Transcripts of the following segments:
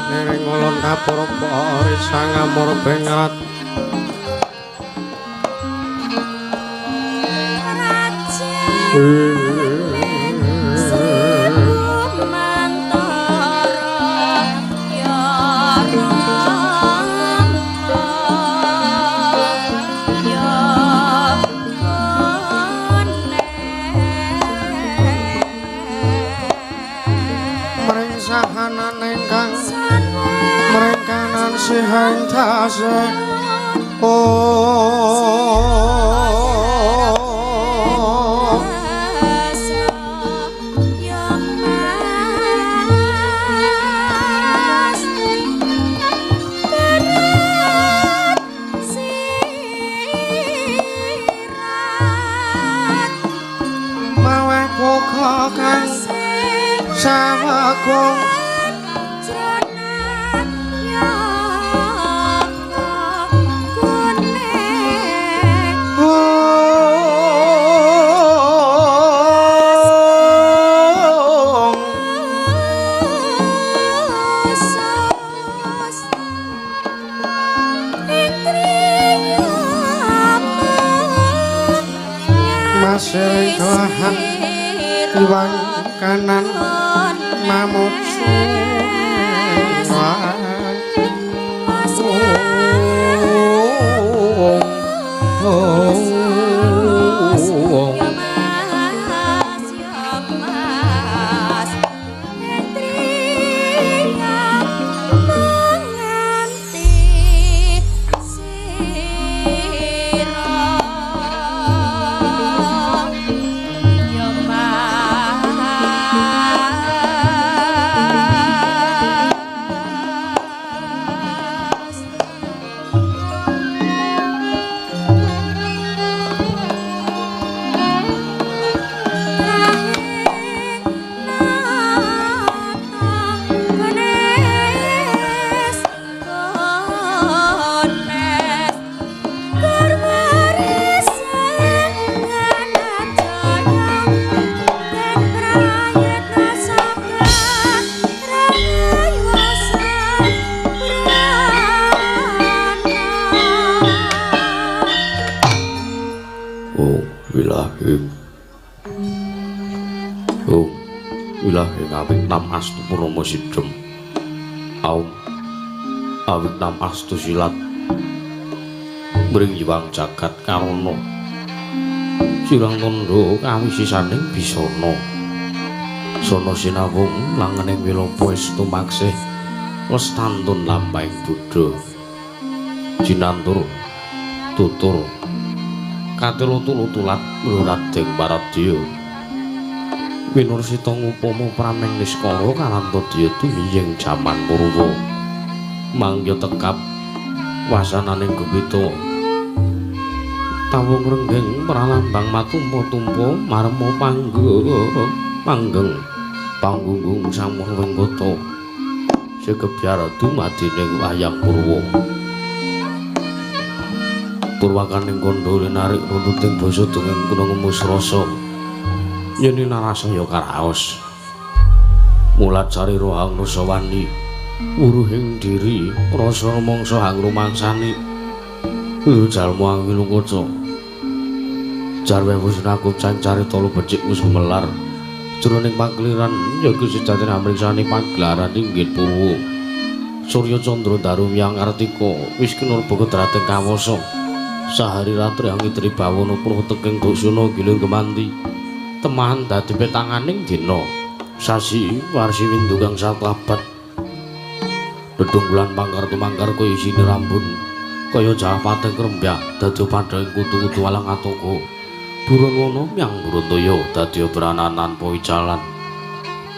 Niring ulun kapurpa risang amur bengrat. Sihang tase oh maweh poka kang sawegong masih kelahan iwang kanan mamucu Astu Purnomo Sidem Aum awit nam astu silat mring yiwang jagat karana sirang tandha kawisisaning bisana sono sinawung langening wilopo estu maksih lestantun lampahing Buddha jinantur tutur katilu-tulutulat mlurading paradya winursita ngupama prameng niskara kalantadya tumiyeng jaman Purwa mangya tekap wasananing gupita tawung renggeng pralambang matumpa-tumpa marma panggeng panggunggung samuh wengkata sekebyar dumadining wayang Purwa purwakaning kandha linarik runtuting basa dongeng kuna ngemus rasa yen narasaya karaos mulat sarira hang rasawani wuruhing diri rasa mangsa hang rumangsani jalma angilungkaca jarwe wis nakup carita lu becik wis gumelar jroning pakeliran ya iku sejatine amriksani pagelaran inggih Purwa Surya Candra Daru Hyang Kartika wis kinurba kedrating kawasa sahari ratri angidri bawana purwa teking dusuna gilir gemanti temahan dadi petanganing dina sasi warsi windu kang satu abad dedunggulan pangkar tumangkar kaya isine rambun kaya jawapate krembyak dadi padhang kutu-kutu alang atoko buron wono myang burontaya dadi obranan tanpa icalan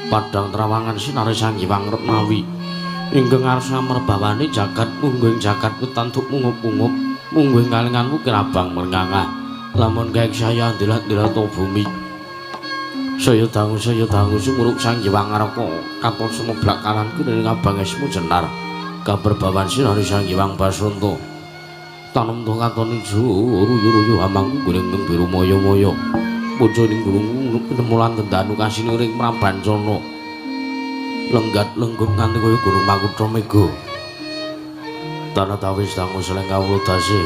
padhang trawangan sinare Sang Hyang Retnawi ingkang arsa merbawani jagat mungguing jagat wetantuk mungup-mungup mungguing kalingan wukir abang merngangah lamun gaek saya ndilat-ndilat bumi saya dangu sumuruk Sang Hyang Araka katon sumeblak kanan kuning abang esmu jenar kaberbawan sinari Sang Hyang Basanta tanem tuh katon ijo ruyu-ruyu hamangku guring biru moyo-moyo pucuning gunung kenemulan tendanu kasiniring Prabancana Lenggat lenggut nganti kaya gunung Makutha Mega. Tanah tawis dangu seleng kawula dase.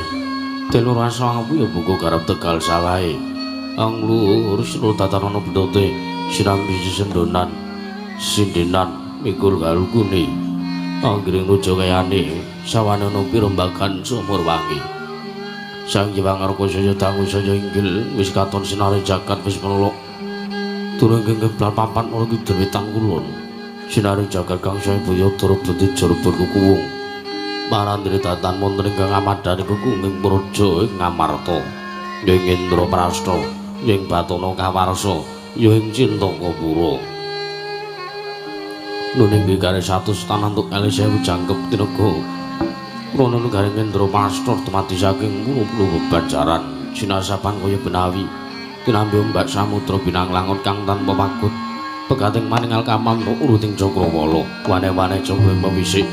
Telu rasa angapu ya buku garap Tegal sawahe. Anglur sira datan ana bentote sinambi sesendonan sindenan mikul galukune. Anggiring nuja kayane sawane ana pirembagan sumur wangi. Sang Hyang Ngarka saya dangu saya inggil wis katon sinare jagat wis melok. Turung keblan papan ora kidul wetan kulon. Sinare jagat kang saya boyo turut dadi jarbon kukuwung. Marandri datan wonten ingkang amadhani kukunging praja ing Ngamarta. Ya ing Indraprasta, ya ing Batana Kawarsa, ya ing Cintakapura. Nuning bikare 100 tanantuk kalih sewu jangkep tinega. Rono negaring Indraprasta dumadi saking pura-pura bebanjaran sinasapan kaya benawi tinampi ombak samudra binang langut kang tanpa pagut pegating maningal kaman uruting cakrawala wane-wane jaba pewisik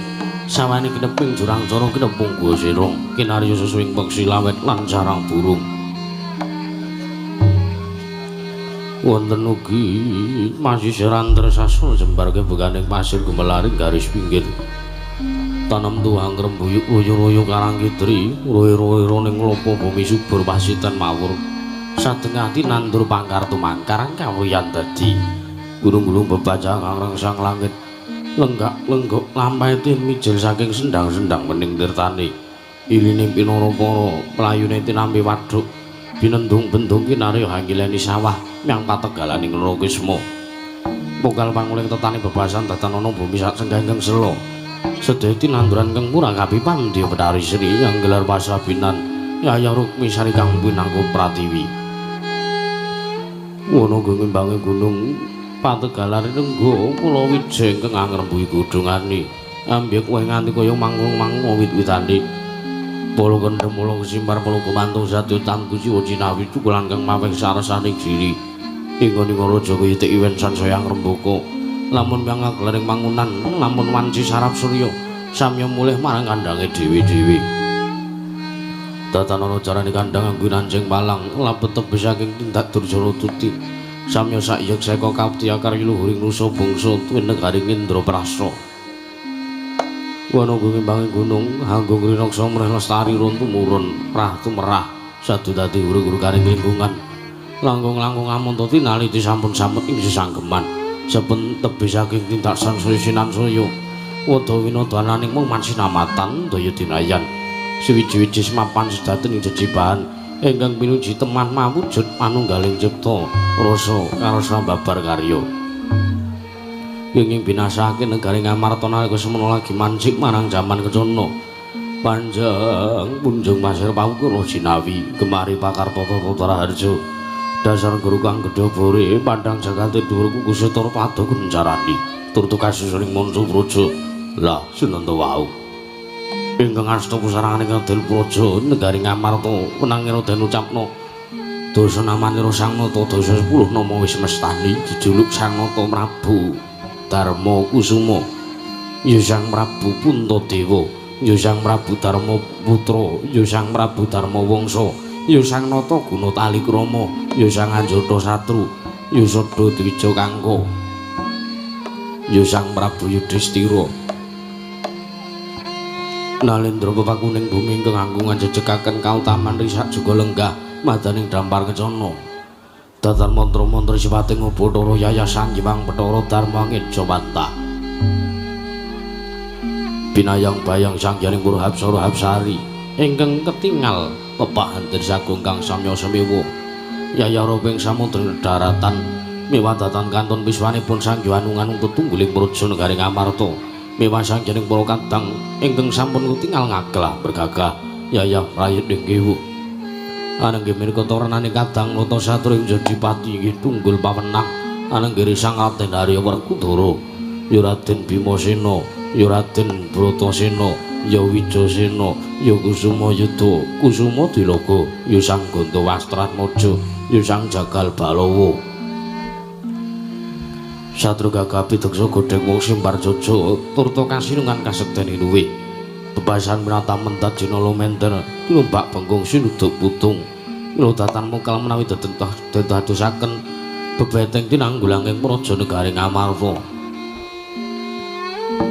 sawane kineping jurang cara kinepung guwa sirung kinarya susuing peksi lawet lan sarang burung. Wonten ugi masih ranter sastra jembar kebukaning pasir gumelaring garis pinggir tanem tuang rembuyuk royo-royo karang kidri royo-royo ning lopo bumi subur pasitan mawur sadeng ati nandur pangkar tumangkar kawuyan dadi gunung-gunung bebajang kang rengsang langit lenggak-lenggok lampahe tin mijil saking sendang-sendang wening tirtane iline pinara para playune tinampi waduk binendung bendung kinarya hanggileni sawah myang pategalaning Lokisma pokal panguling tetane bebasan datan ana bumi sak sengganggang sela sedaya tinanduran kang murah kapi pandya Betari Sri yang gelar pasabinan Yaya Rukmi Sari kang pinangku pratiwi. Wono ngimbange gunung pategalan renggo kula wija ingkang angrembuhi godhongane ambyek kowe nganti kaya manggung-manggung wit-witane polo kendhem polo kesimbar polo gumantung sadya tangku siwa cinawi cukulan kang maweh sarasane giri inggon-inggon raja kaya iwen sansaya ngrembaka lamun myang nglaring mangunan lamun wanci sarap surya samya mulih marang kandhange dhewe-dhewe. Datan ana carane kandhang anggo anjing palang labet tebih saking tindak Durjana tuti samya sak yekseka kapti akarya luhuring nusa bangsa tuwin negaring Indraprasta. Wana ngimbangi gunung hanggung rinaksa mreh lestari run tumurun rah tumerah sadu dadi huru-huru karing lingkungan langkung-langkung amonto tinaliti sampun samet ing sesanggeman saben tebih saking tindak sansaya sinansaya wada winodananing mung mansinamatan daya dinayan siwiji-wiji semapan sedaten ing jejibahan ingkang pinuji teman mawujud manunggaling cipta rasa karasa babar karya inging binasake negari Ngamarta nalika semana lagi mancik marang jaman kecana panjang punjung pasir pawukura jinawi gemari pakar tata tata raharja dasar guru kang gedhe bore pandang jagate dhuwur kuku setara pada kencarani tur kasusuning manca praja lah sinenta wau ingkang asta pusarane kadel praja negari Ngamarta wenangira den ucapna dasa namanira Sang Nata dasa 10 nama wis mestani jejuluk Sang Nata Prabu Darma Kusuma ya Sang Prabu Puntadewa ya Sang Prabu Darma Putra ya Sang Prabu Darma Wangsa ya Sang Nata Guna Talikrama ya Sang Anjata Satru ya Sada Dwija Kangka ya Sang Prabu Yudhistira. Nalendra pepakuning bumi ingkang anggungan jejekaken kautaman risak juga lenggah madaning dampar kecana datan mantra-mantra sifate ngobathara yayasan Hyang Bathara Darma Ngejawantah binayang bayang Sang Hyang Purhapsara Hapsari ingkang ketingal pepak hantir sagung kang samya semewa yaya roping samudra daratan miwadatan kantun piswanipun Sang Hyang Anung tetungguling praja negari Ngamarta miwah Sang Hyang para kadang ingkang sampun ketingal ngaglah bergagah yayah prayit ing kiwu anenggih menika toranane kadang nata satru ing Jodipati inggih tunggul pawenang anenggih Sang Raden Arya Werkudara ya Raden Bimasena ya Raden Bratasena ya Wijasena ya Kusuma Yuda Kusuma Dilaga ya Sang Ganda Wastratmaja ya Sang Jagal Balawa satru gagah pideksa godheng wong simbar jaja turta kasinungan kasekten luwih bebasan minata mendat jinala menter tinumbak bengkung sinuduk putung milodatan mungkal menawi dadosaken bebeteng tinanggulanging praja negari Ngamarta.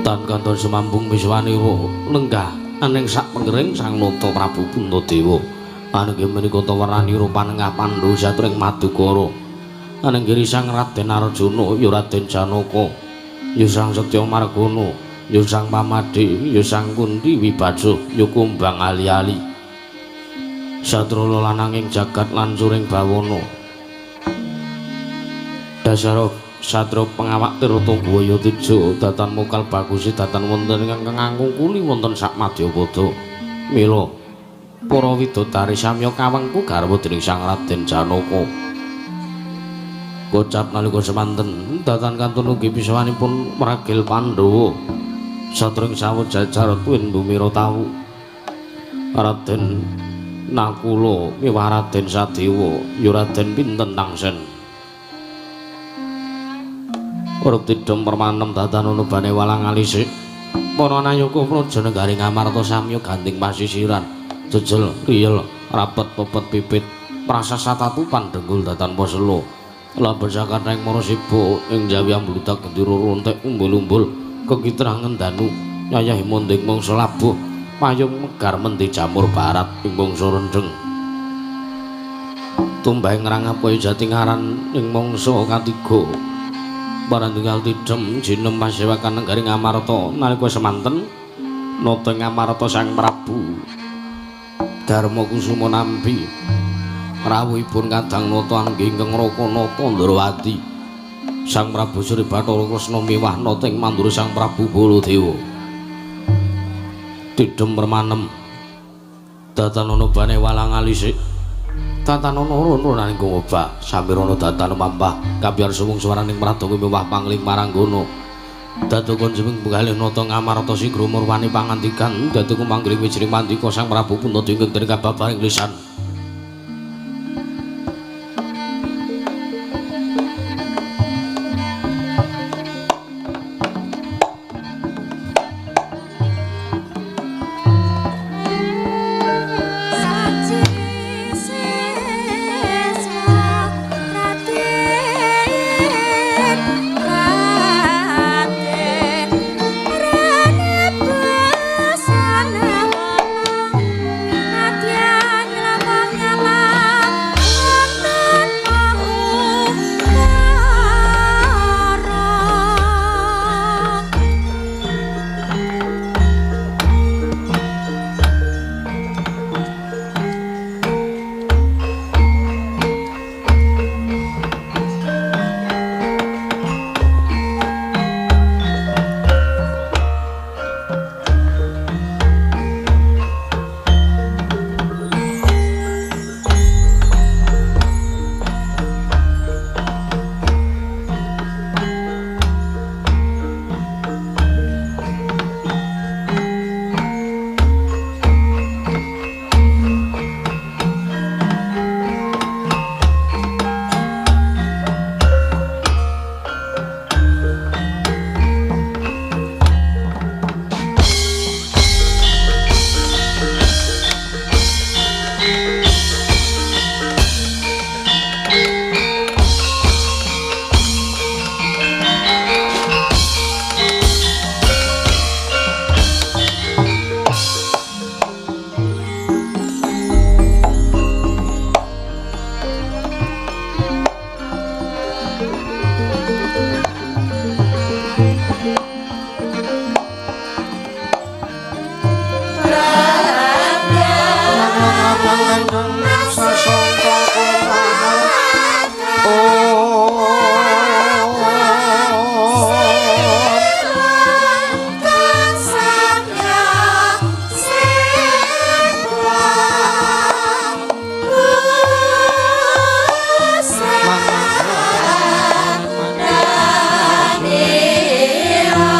Tan kanton sumambung miswanira lenggah aning sak penggering Sang Nata Prabu Puntadewa. Anengge menika tawaranira panengah Pandhu satring Madukara. Anenggiri Sang Raden Arjuna ya Raden Janaka, ya Sang Setya Margana, ya Sang Pamade, ya Sang Kunti Wibaja, ya Kumbang Ali-ali. Satrala lananging jagat lan suring bawana. Dasara satria pengawak tirta buaya teja datan mokal bagusi datan wonten ingkang ngangkuli wonten sak madyapada. Mila para widodari samya kawengku garwa dening Sang Raden Janaka. Kocap nalika semanten datan kantun ugi pisawanipun ragil Pandhawa satring sawut jajar tuwin bumira tawu. Raden Nakula miwah Raden Sadewa ya Raden pinten tangsen. Urip tidhem permanem datan ana bane walang alisik. Para nayaka praja negari Ngamarta samya ganding pasisiran, jejel riyel rapet pepet pipit prasasa tatu pandhenggul datan pasela. Lamben sakathahing marasiba ing jawi ambludak gendera rontek umbul-umbul kekitrah ngendanu yayahi monding mangsa labuh payung megar mendi jamur barat ing mangsa rendheng. Tumbahing ngrangap kaya jati ngaran ing mangsa katiga. Parandingal tidhem jinem pasewakan negari Ngamarta nalika semanten nata Ngamarta Sang Prabu Darma Kusuma nampi rawuhipun kadang nata angge ingkang Raka Nata Ndrawati Sang Prabu Sri Bathara Kresna miwah nata ing mandura Sang Prabu Baladewa. Tidhem permanem datan ana bane walang alisik tatanono rono-ronaning gobak samirana datan mampah kabyar suwung swaraning pradonga miwah pangling maranggana dadukun jeming penggalih nata Ngamarta sigra murwani pangandikan dadukun manggiling wijring mandika Sang Prabu Puntadewa ingkang dening kababaring lisan. Yeah.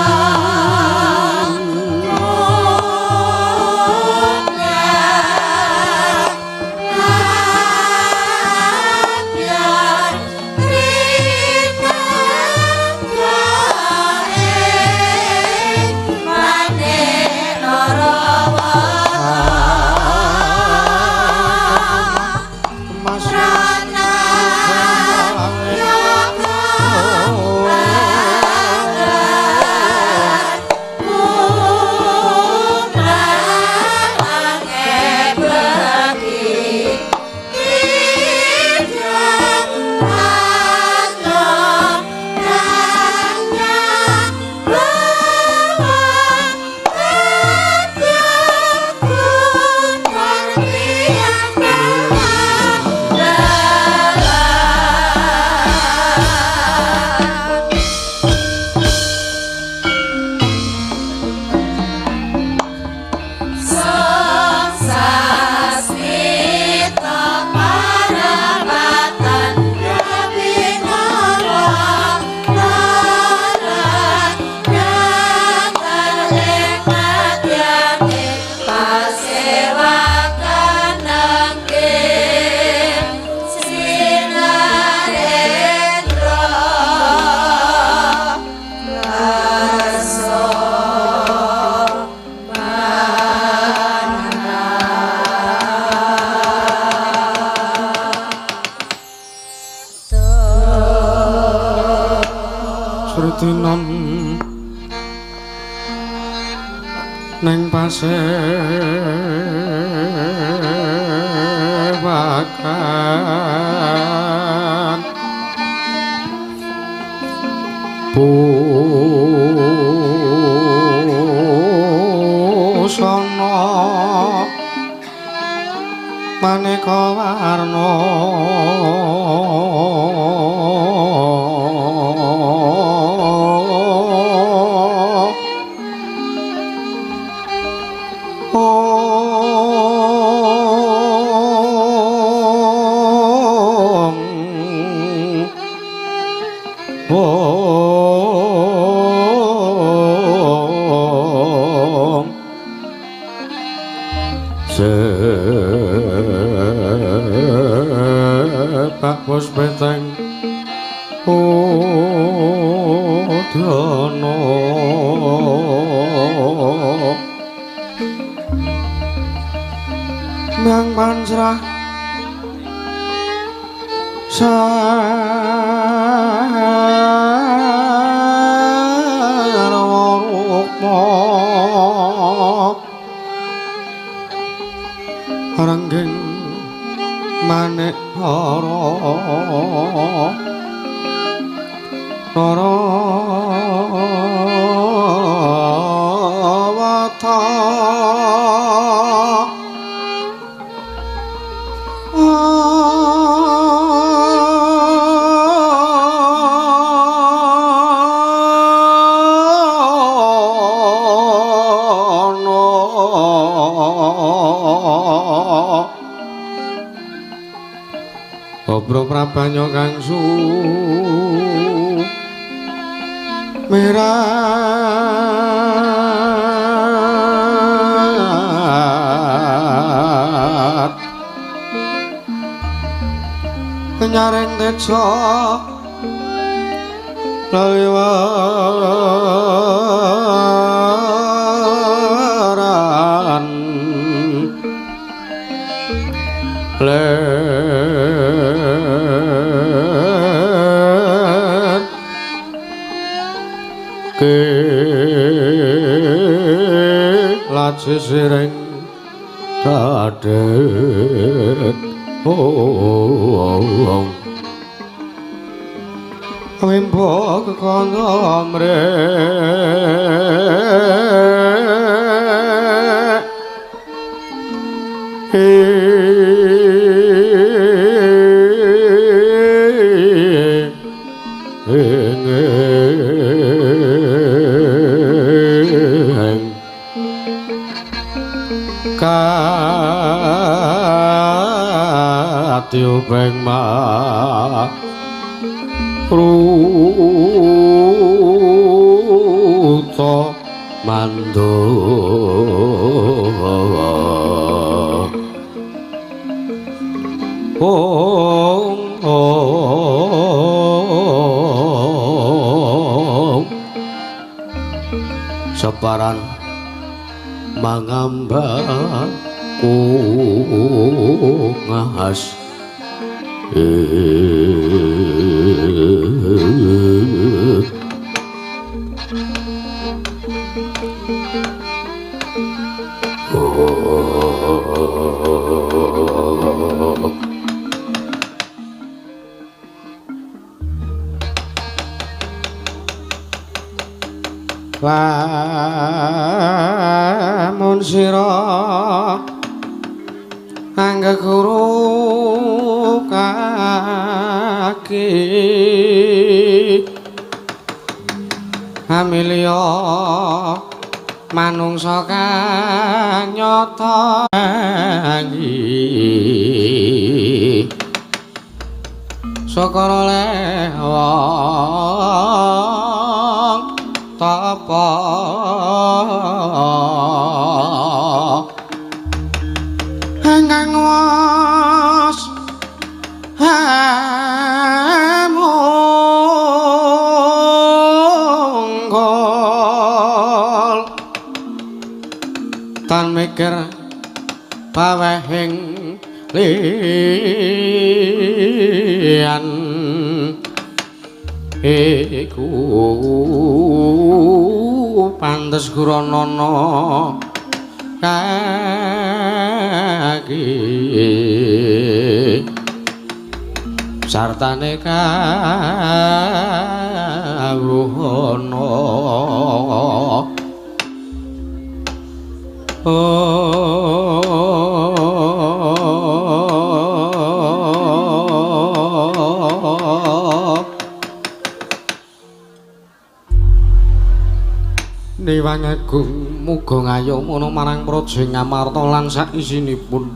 Neng pasewakan busana maneka warna Sepak puspeteng udana Myang pancrah sarwa rukma ranggeng manik nara narawata Obro prabanyo kang sumirat nyaring teja laliwaran len ke laci sireng kadet oh wimbo kekono mrek Katiupeng ma ruta mando ong ong separan mangamba kungas Lamun sira anggeguru kaki amilya manungsa kang nyata saka oleh wong tapa ingkang was hamunggol tan mikir pawehing liyan. Iku pantes guranana kaki sartane kawruhana. Dewang Agung muga ngayomana marang Praja Ngamarta lan saisinipun.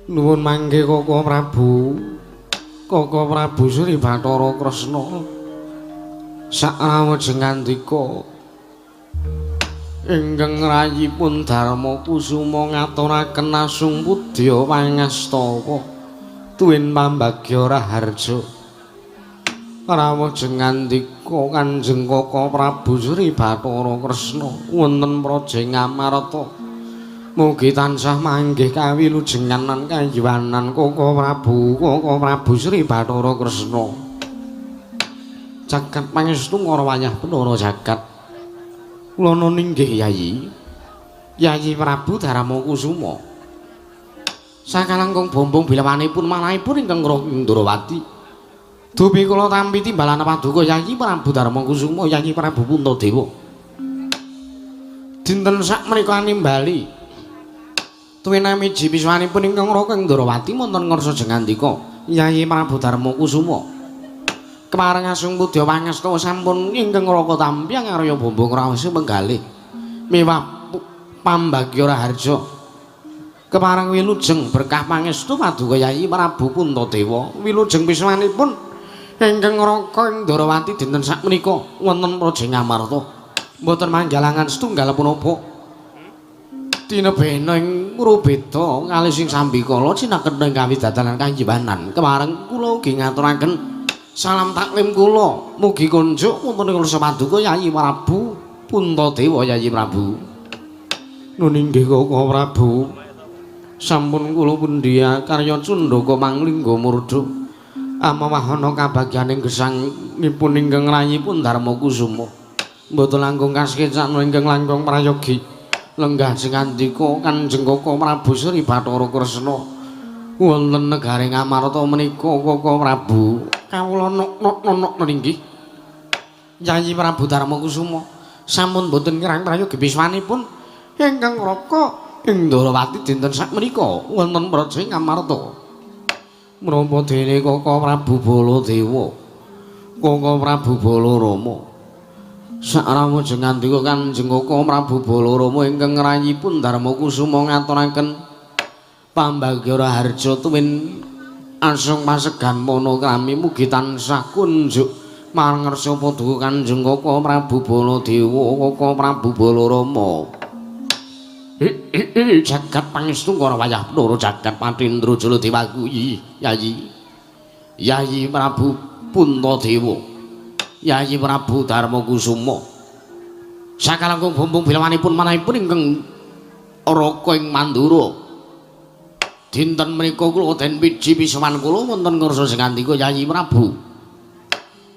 Nuwun mangke Koko Prabu. Koko Prabu Sri Bathara Kresna. Sakrawejeng ngandika ingkang rayipun Darma Kusuma ngaturaken asung pudya pangastawa tuwin pambagya raharja. Rawuh ngandika Kanjeng Koko Prabu Sri Bathara Kresna wonten Praja Ngamarta. Mugi tansah manggih kawilujengan lan kayuwanan Koko Prabu, Koko Prabu Sri Bathara Kresna. Jagat pangestu ngara wayah Bathara jagat. Kula ninggih Yayi. Yayi Prabu Darma Kusuma. Sakalangkung bombong bilawanipun manahipun ingkang Ndrawati. Dupi kula tampi timbalan paduka Yayi Prabu Darma Kusuma, Yayi Prabu Puntadewa. Dinten sakmenika nimbali tuwin miji piswanipun ingkang Raka Ndrawati wonten ngarsa jengandika Yayi Prabu Darma Kusuma. Kepareng asung pudya pangastawa sampun ingkang Raka tampi angarya bombong raos penggalih miwah pambagya raharja. Kepareng wilujeng berkah pangestu paduka Yayi Prabu Puntadewa. Wilujeng piswanipun ingkang Raka Ndrawati dinten sakmenika wonten Praja Ngamarta. Mboten manggalangan setunggal punapa. Tinebena ing Rubeda ngalih sing sambikala cinaketha ing kawidadalan kayiwanan. Kepareng kula ugi ngaturaken salam taklim kula. Mugi kunjuk wonten ing ngarsa paduka Yayi Prabu Puntadewa. Yayi Prabu. Nun inggih Koko Prabu. Sampun kula pundhiya karya cundaka manglingga murda. Amawahana kabagyaning gesangipun ingkang rayipun Darma Kusuma. Mboten langkung kasekecakna ingkang langkung prayogi. Lenggah singandika Kanjeng Koko Prabu Sri Bathara Kresna. Wonten negari Ngamarta menika Koko Prabu. Kawula nok-nok inggih. Yayi Prabu Darma Kusuma sampun boten kirang prayogi piswanipun ingkang Raka ing Ndrawati dinten sakmenika wonten Praja Ngamarta. Menapa dene Koko Prabu Baladewa, Koko Prabu Balarama. Sakrawujeng ngandika Kanjeng Koko Prabu Balarama ingkang rayipun Darma Kusuma ngaturaken pambagya raharja tuwin asung pasegan panakrami mugi tansah kunjuk marang ngarsa paduka Kanjeng Koko Prabu Baladewa, Koko Prabu Balarama. Jagat pangestu karo wayah Bathara jagat Patindra Jala Dewaku. Yayi Yayi Prabu Puntadewa, Yayi Prabu Darma Kusuma. Sakalangkung bumbung bilawanipun manahipun ingkang Raka ing Mandura. Dinten menika kula den wiji pisowan kula wonten ngarsa sing ngandika Yayi Prabu.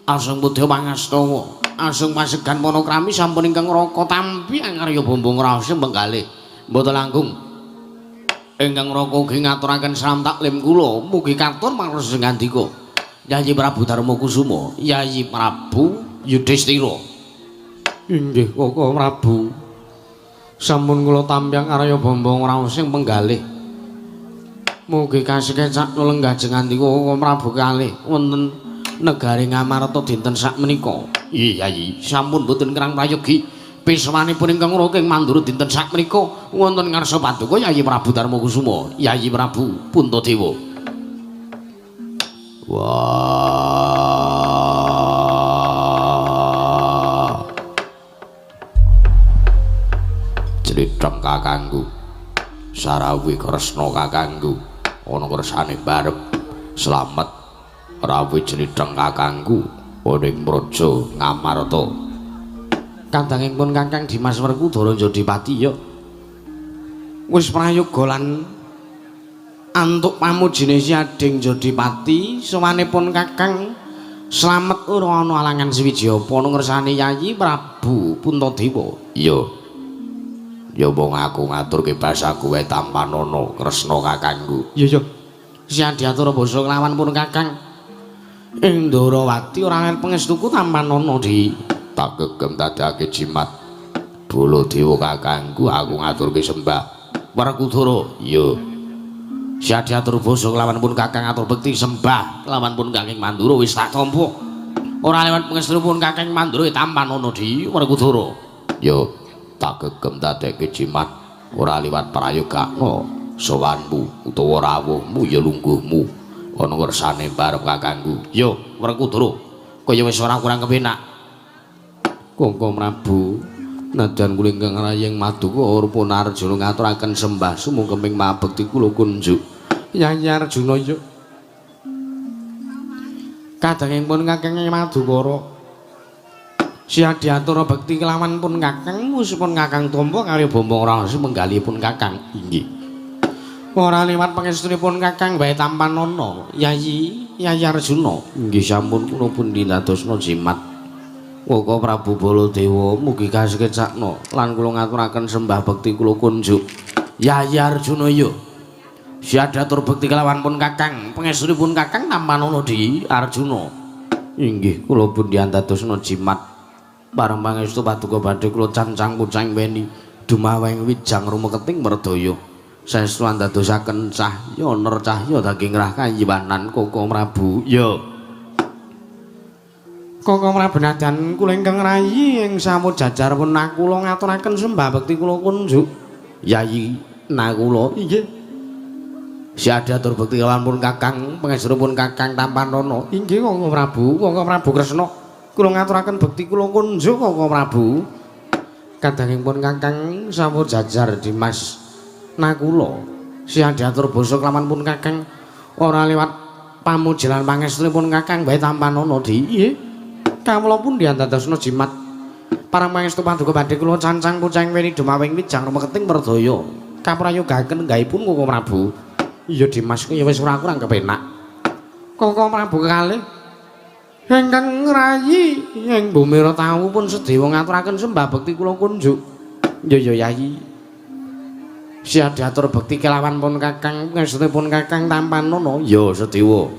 Asung pudya pangastawa, asung pasegan panakrami sampun ingkang Raka tampi angarya bumbung raos penggalih. Mboten langkung ingkang Raka ugi ngaturaken salam taklim kula mugi katur marang sing ngandika Yayi Prabu Darma Kusuma, Yayi Prabu Yudhistira. Inggih Koko Prabu. Sampun kula tampi angarya bombong raos sing penggalih. Mugi kasekecak lenggah jengandika Koko Prabu kalih wonten negari Ngamarta dinten sakmenika. Iya Yayi, sampun boten kirang prayogi. Piswanipun ingkang Raka ing Mandura dinten sakmenika wonten ngarsa paduka Yayi Prabu Darma Kusuma, Yayi Prabu Puntadewa. Wah. Jlitheng kakangku. Sarawi Kresna kakangku. Ana kersane barep slamet rawuh jlitheng kakangku ning Praja Ngamarta. Kadangipun Kakang Dimas Werkudara Jodipati ya wis prayoga lan antuk pamujine si ading Jodipati sowanipun Kakang Slamet ora ana alangan suwiji apa ana ngersane Yayi Prabu Puntadewa. Iya. Ya mung aku ngaturke basaku wae tampanana Kresna kakangku. Iya iya. Siang diatur basa kelawan pun kakang. Ing Ndorowati ora lel pangestuku tampanana di. Tak gegem dadake jimat. Baladewa kakangku aku ngaturke sembah. Werkudara. Iya. Siang diatur basa kelawan pun kakang atur bekti sembah kelawan pun kakang Mandura wis tak tampa. Ora lewat pangestupun kakang Mandura tampanana di Werkudara. Ya tak gegem dadeke jimat ora liwat prayogakna sowanmu utawa rawuhmu ya lungguhmu ana ngersane barep kakangku. Ya Werkudara kaya wis ora kurang kepenak. Koko Prabu nadyan kula ingkang rayeng maduka rupana Arjuna ngaturaken sembah sumungkeming mabekti kula kunjuk. Yayi Arjuna ya. Kadangipun kakang Madukara siap diatur bekti kelawan pun kakang usipun kakang tampa karo bombong rahasi menggalipun kakang. Inggih. Ora liwat pangestunipun kakang bae tampanana Yayi Yayi Arjuna. Inggih sampun kula pun dindadosna jimat. Koko Prabu Baladewa mugi kasekecakna lan kula ngaturaken sembah bekti kula kunjuk. Yayi Arjuna ya. Siadatur bekti kelawan pun kakang pangestunipun kakang tampanana di Arjuna. Inggih kula pun diandadosna jimat. Bareng pangestu paduka badhe kula cancang pucang weni dumaweng wijang rumeketing merdaya. Saestu andadosaken cahya ner cahya daging rah kayiwanan Koko Prabu. Ya. Koko Prabu nadyan kula ingkang rayi ing sampun jajar pun kula ngaturaken sembah bekti kula kunjuk. Yayi Nakula. Inggih. Siadatur bekti kelawan pun kakang pangestupun kakang tampanana. Inggih Koko Prabu, Koko Prabu Kresna. Kula ngaturaken bekti kula kunjuk Koko Prabu. Kadangipun kakang sampun jajar Dimas Nakula. Siadatur basa kelawan pun kakang ora liwat pamujilan pangestunipun kakang bae tampanana di. Nggih. Kawula pun diandadosna jimat. Parang pangestu paduka badhe kula cancang pucang weni dumawing wijang rumeketing merdaya. Kaprayogaken enggaipun Koko Prabu. Iya Dimas ya wis ora kurang kepenak. Koko Prabu kekalih ingkang ngrayi ing bumi Ratawu pun sedewa ngaturaken sembah bekti kula kunjuk. Ya ya Yayi. Siap diatur bekti kelawan pun kakang pangestunipun kakang tampanana. Ya sedewa.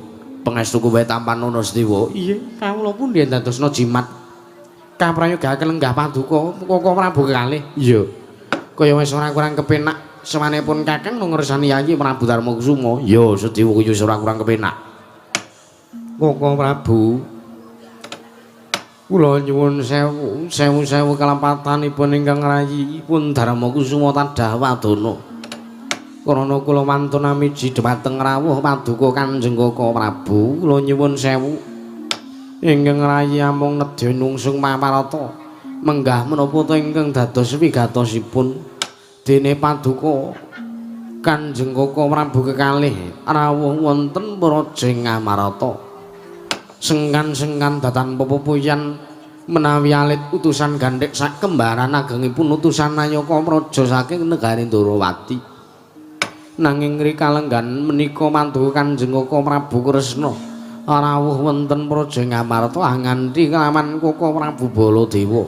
Pangestuku wae tampanana sedewa. Iya, kawula pun diandadosna jimat. Kaprayogaken lenggah paduka Koko Prabu kekalih. Iya. Kaya wis ora kurang kepenak semanipun kakang ngersani Yayi Prabu Darmakusuma. Ya sedewa kaya wis ora kurang kepenak. Koko Prabu kula nyuwun sewu sewu-sewu kalepatanipun ingkang rayi pun Darmakusuma tadah wadana. Karana kula wantun amiji dhumateng rawuh paduka Kanjeng Koko Prabu, kula nyuwun sewu ingkang rayi amung nedya nungsung pamarata menggah menapa ta ingkang dados wigatosipun dene paduka Kanjeng Koko Prabu kekalih rawuh wonten praja Ngamarta. Sengkan-sengkan datan pepupuyan menawi alit utusan gandhek sak kembaran agengipun utusan Nayaka Praja saking negari Ndorowati. Nanging rikalenggan menika mantu Kanjeng Koko Prabu Kresna rawuh wonten praja Ngamarta nganti kelawan Koko Prabu Baladewa.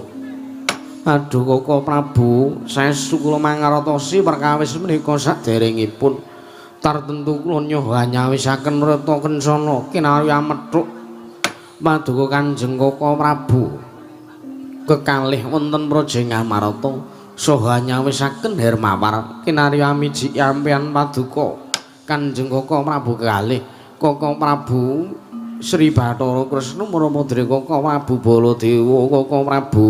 Aduh Koko Prabu, saestu kula mangertosi perkawis menika saderengipun tartentu kula nyoha nyawisaken reta kencana kinarya amethuk paduka Kanjeng Koko Prabu kekalih wonten praja Ngamarta saha nyawisaken Hermawar kinarya amiji ampeyan paduka Kanjeng Koko Prabu kekalih Koko Prabu Sri Bathara Kresna Maramadra Koko Prabu Baladewa Koko Prabu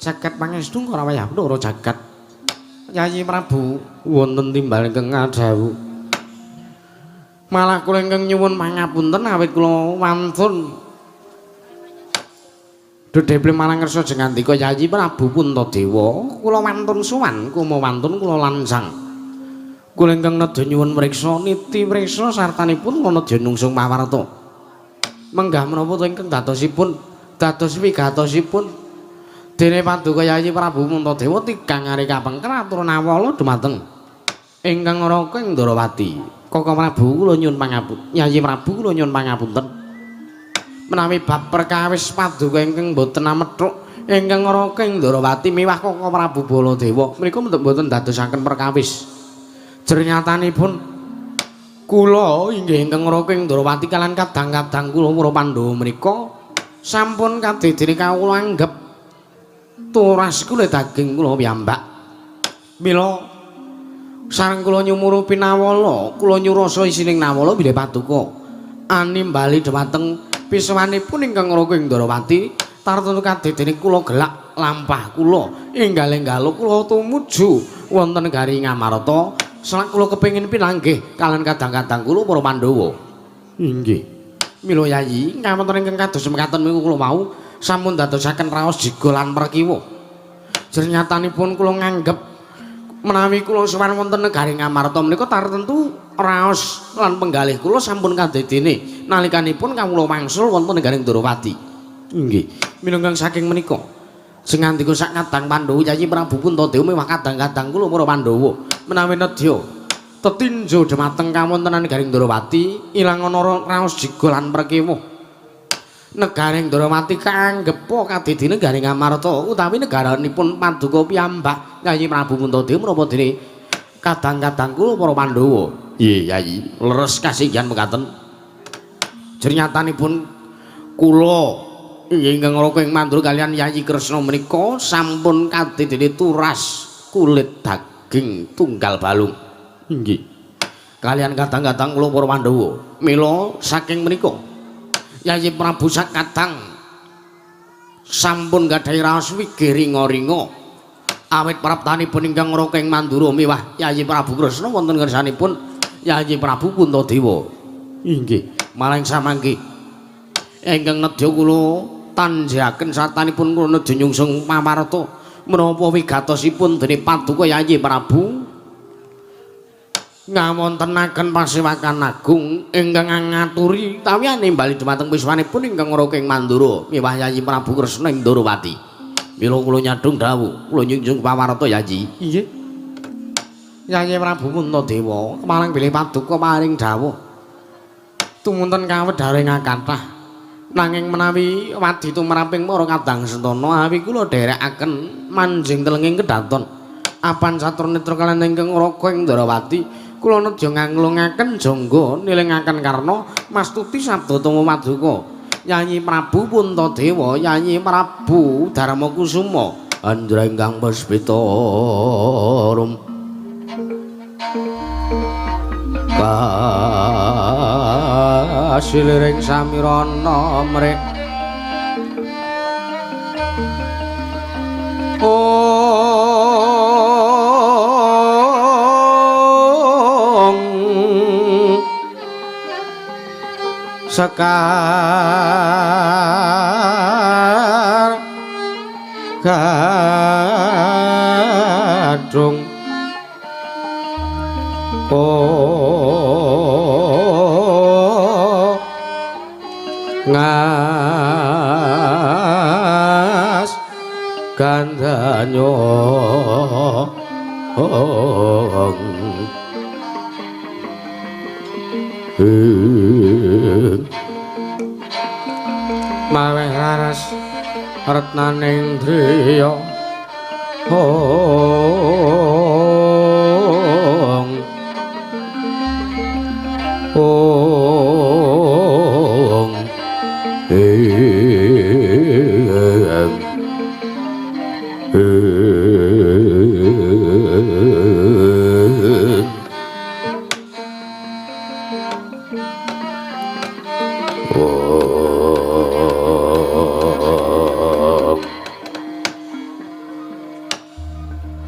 jagat pangestu ora wayah ora jagat Yayi Prabu wonten timbal ingkang ngadhawuh malah kula ingkang nyuwun pangapunten awit kula wantun Dudeple marang ngersa jengandika Yayi Prabu Puntadewa kula wantun sowan kuma wantun kula lancang kula ingkang nedha nyuwun mriksa niti mriksa sartanipun kula nedya nungsung pawarta menggah menapa to ingkang dadosipun dados wigatosipun dene paduka Yayi Prabu Puntadewa tigang ari kapengker atur nawala dumateng ingkang raka ing Ndorowati. Koko Prabu kula nyuwun pangapunten. Yayi Prabu kula nyuwun pangapunten. Menawi bab perkawis paduka ingkang boten amethuk ingkang Raka ing Ndrawati miwah Kaka Prabu Baladewa menika mboten dadosaken perkawis. Jernyatanipun kula inggih ingkang Raka ing Ndrawati kalian kadang-kadang kula para Pandhawa menika sampun kadidene kawula anggep turas kula daging kula piyambak. Mila sareng kula nyumurupi nawala, kula nyurasa isining nawala bilih paduka animbali dhumateng pisawanipun ingkang Raka ing Ndrawati tartemtu kadidene kula gelak lampah kula enggal-enggalo kula tumuju wonten negari Ngamarta. Selak kula kepengin pinanggih kalian kadang-kadang kula para Pandhawa. Inggih. Mila Yayi, kawonten ingkang kados mekaten niku kula wau sampun dadosaken raos jiga lan perkiwa. Jernyatanipun kula nganggep menawi kula sowan wonten negari Ngamarta menika tartemtu raos lan penggalih kula sampun kadedene nalikanipun kawula wangsul wonten negari Ndrawati. Inggih. Minangka saking menika sing ngandika sak kadang Pandhawa Yayi Prabu Puntadewa miwah kadang-kadang kula para Pandhawa menawi nedya tetinjo dhumateng kawontenan negari Ndrawati ilang ana raos jiga lan perkiwa. Negari Ndrawati kaanggepa kadidine negari Ngamarta utawi negaranipun paduka piyambak Yayi Prabu Puntadewa menapa dene kadang-kadang kula para Pandhawa. Nggih Yayi, leres kasinggihan mekaten. Jernyatanipun kula inggih ingkang Raka ing Mandura kalian Yayi Kresna menika sampun kadidine turas kulit daging tunggal balung. Inggih. Kalian kadang-kadang kula para Pandhawa. Mila saking menika Yayi Prabu sakadang sampun gadhahi raos wigih ringa-ringa awit praptanipun ingkang Raka ing Mandura miwah Yayi Prabu Kresna wonten ngersanipun Yayi Prabu Puntadewa. Inggih. Maling samangke ingkang nedya kula tanjaken sartanipun kula nedya nyungsung pamarta menapa wigatosipun dene paduka Yayi Prabu ngawontenaken pasewakan agung ingkang ngaturi tawiyane bali dhumateng wiswanipun ingkang Raka ing Mandura miwah Yayi Prabu Kresna ing Ndrawati. Mila kula nyadhung dawuh, kula nyunjung pawarta Yayi. Inggih. Yayi Prabu Puntadewa kemarang bilih paduka paring dawuh tumunten kawedharing kathah. Nanging menawi wadi tumraping para kadang sentana awi kula dherekaken manjing telenging kedaton apan satur netra kaliyan ingkang Raka ing Ndrawati kula nedya nganglungaken jangga nilingaken karna mastuti sabda tama paduka Yayi Prabu Puntadewa Yayi Prabu Darma Kusuma andra ingkang puspita rum kasiliring samirana mrek ong sekar gadung ngas gandanyo maweh raras retnaning driya ong ong ing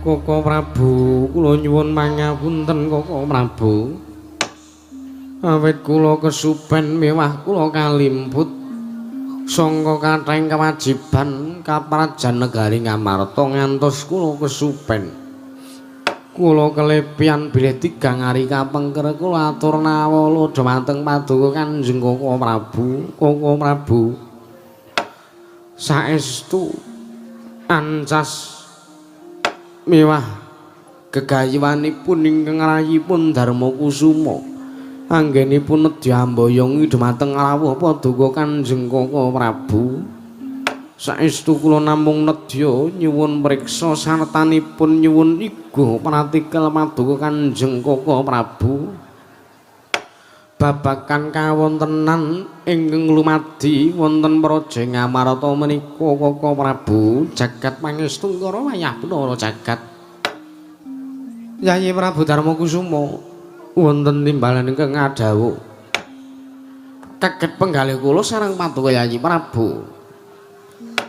Koko Prabu, kula nyuwun pangapunten Koko Prabu. Awit kula kesupen miwah kula kalimput sangka kathahing kewajiban kaprajan negari Ngamarta ngantos kula kesupen. Kula kelepian bilih tigang ari kapengker kula atur nawala dhumateng paduka Kanjeng Koko Prabu. Koko Prabu, saestu ancas miwah gegayuhanipun ingkang rayipun Darma Kusuma Anggenipun nedya amboyongi dhumateng rawuh Paduka Kanjeng Kaka Prabu. Saestu kula namung nedya nyuwun priksa sartanipun nyuwun iga pratikel Paduka Kanjeng Kaka Prabu. Babagan kawontenan ingkang lumadi wonten Praja Ngamarta menika Kaka Prabu jagat pangestu ngara wayah benara jagat. Yayi Prabu Darmakusuma wonten timbalan ingkang ngadhawuh. Kaget penggalih kula sareng Paduka Yayi Prabu.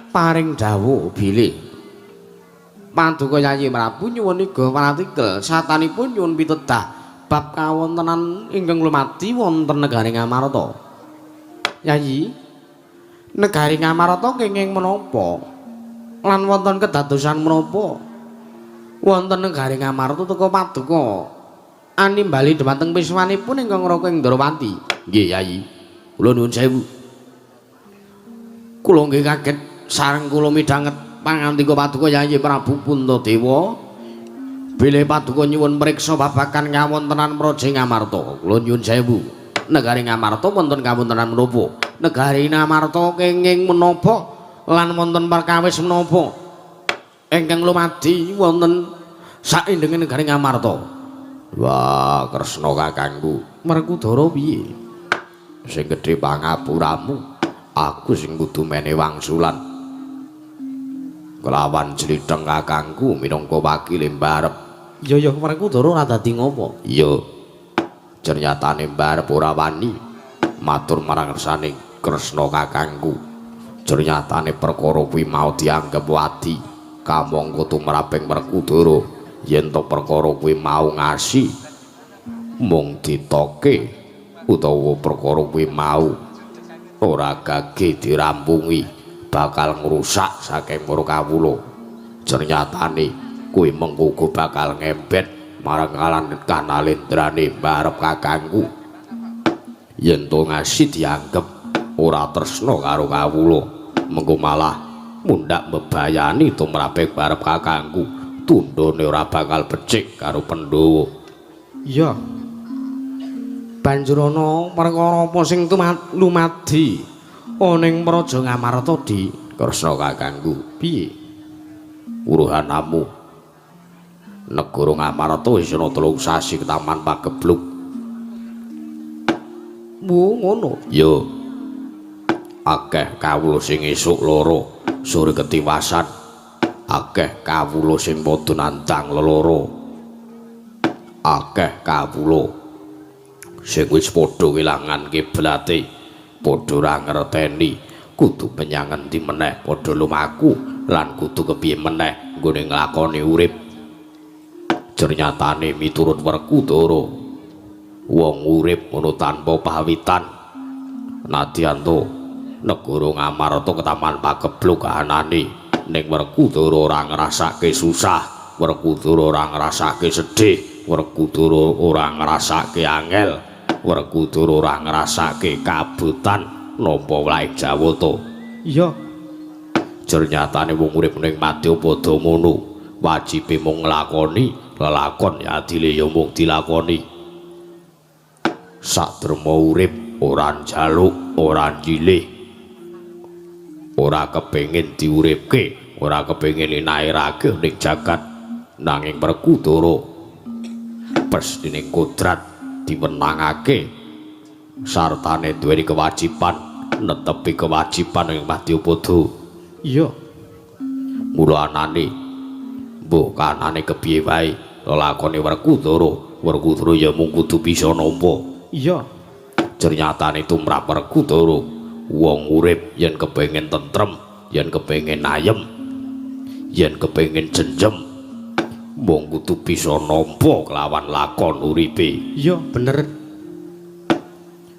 Paring dawuh bilih Paduka Yayi Prabu nyuwun iga pratikel satanipun nyuwun pitedah bab kawontenan ingkang lumadi wonten negari Ngamarta. Yayi, negari Ngamarta kenging menapa? Lan wonten kedadosan menapa? Wonten negari Ngamarta teka Paduka animbali dhumateng piswanipun ingkang Raka Indrawati. Nggih Yayi, kula nuwun sewu. Kula nggih kaget sareng kula midhanget pangandika Paduka Yayi Prabu Puntadewa. Bilih Paduka nyuwun mriksa babagan kawontenan Praja Ngamarta. Kula nyuwun sewu. Negari Ngamarta wonten kawontenan menapa? Negari Ngamarta kenging menapa lan wonten perkawis menapa ingkang lumadi wonten saindenge negari Ngamarta? Wah, Kresna kakangku, Werkudara piye? Sing gedhe pangapuramu, aku sing kudu mene wangsulan. Kelawan jlitheng kakangku minangka wakile mbarep. Ya ya Werkudara ora dadi ngopo? Iya. Cernyatane mbarep ora wani matur marang ngersane Kresna kakangku. Cernyatane perkara kuwi mau dianggep wadi kamangka tumraping Werkudara. Yen to perkara kuwi mau ngasi mung ditoke utawa perkara kuwi mau ora gage dirampungi bakal ngrusak saking para kawula. Cernyatane kuwi mengko uga bakal ngembet marang kanalendrane mbarep kakangku. Yen to ngasi dianggep ora tresna karo kawula, mengko malah mundhak mbebayani tumrape barep kakangku. Tundhone ora bakal becik karo Pandhawa. Iya. Banjur ana perkara apa sing lumadi ana ing Praja Ngamarta, Di? Kresna kakangku, piye? Uruhanamu negara Ngamarta wis ana 3 sasi ketaman pagebluk. Wo ngono. Yo. Akeh kawula sing esuk loro, sore ketiwasan. Akeh kawula sing padha nandang leloro. Akeh kawula sing wis padha kelangan kiblate, padha ora ngerteni kudu menyang endi meneh padha lumaku lan kudu kepiye meneh nggone nglakoni urip. Cernyatane miturut Werkudara, wong urip ngono tanpa pawitan. Nadyan to negara Ngamarta ketaman pagebluk kahanane, ning Werkudara ora ngrasake susah, Werkudara ora ngrasake sedih, Werkudara ora ngrasake angel, Werkudara ora ngrasake kabotan nampa wlaing Jawata. Iya. Cernyatane wong urip ning madya padha ngono, wajibe mung nglakoni lelakon ya adile ya mung dilakoni. Saderma urip ora njaluk, ora nyilih, ora kepengin diuripke, ora kepengin inairake ning jagat, nanging Werkudara pestine kodrat diwenangake sartane duweni kewajiban netepi kewajiban ing madyapada. Iya. Mula anane mbuh kanane kepiye wae lelakone Werkudara, Werkudara ya mung kudu bisa nampa. Iya. Cernyatane tumrap Werkudara, wong urip yen kepengin tentrem, yen kepengin ayem, yen kepengin jenjem, mung kudu bisa nampa kelawan lakon uripe. Iya, bener.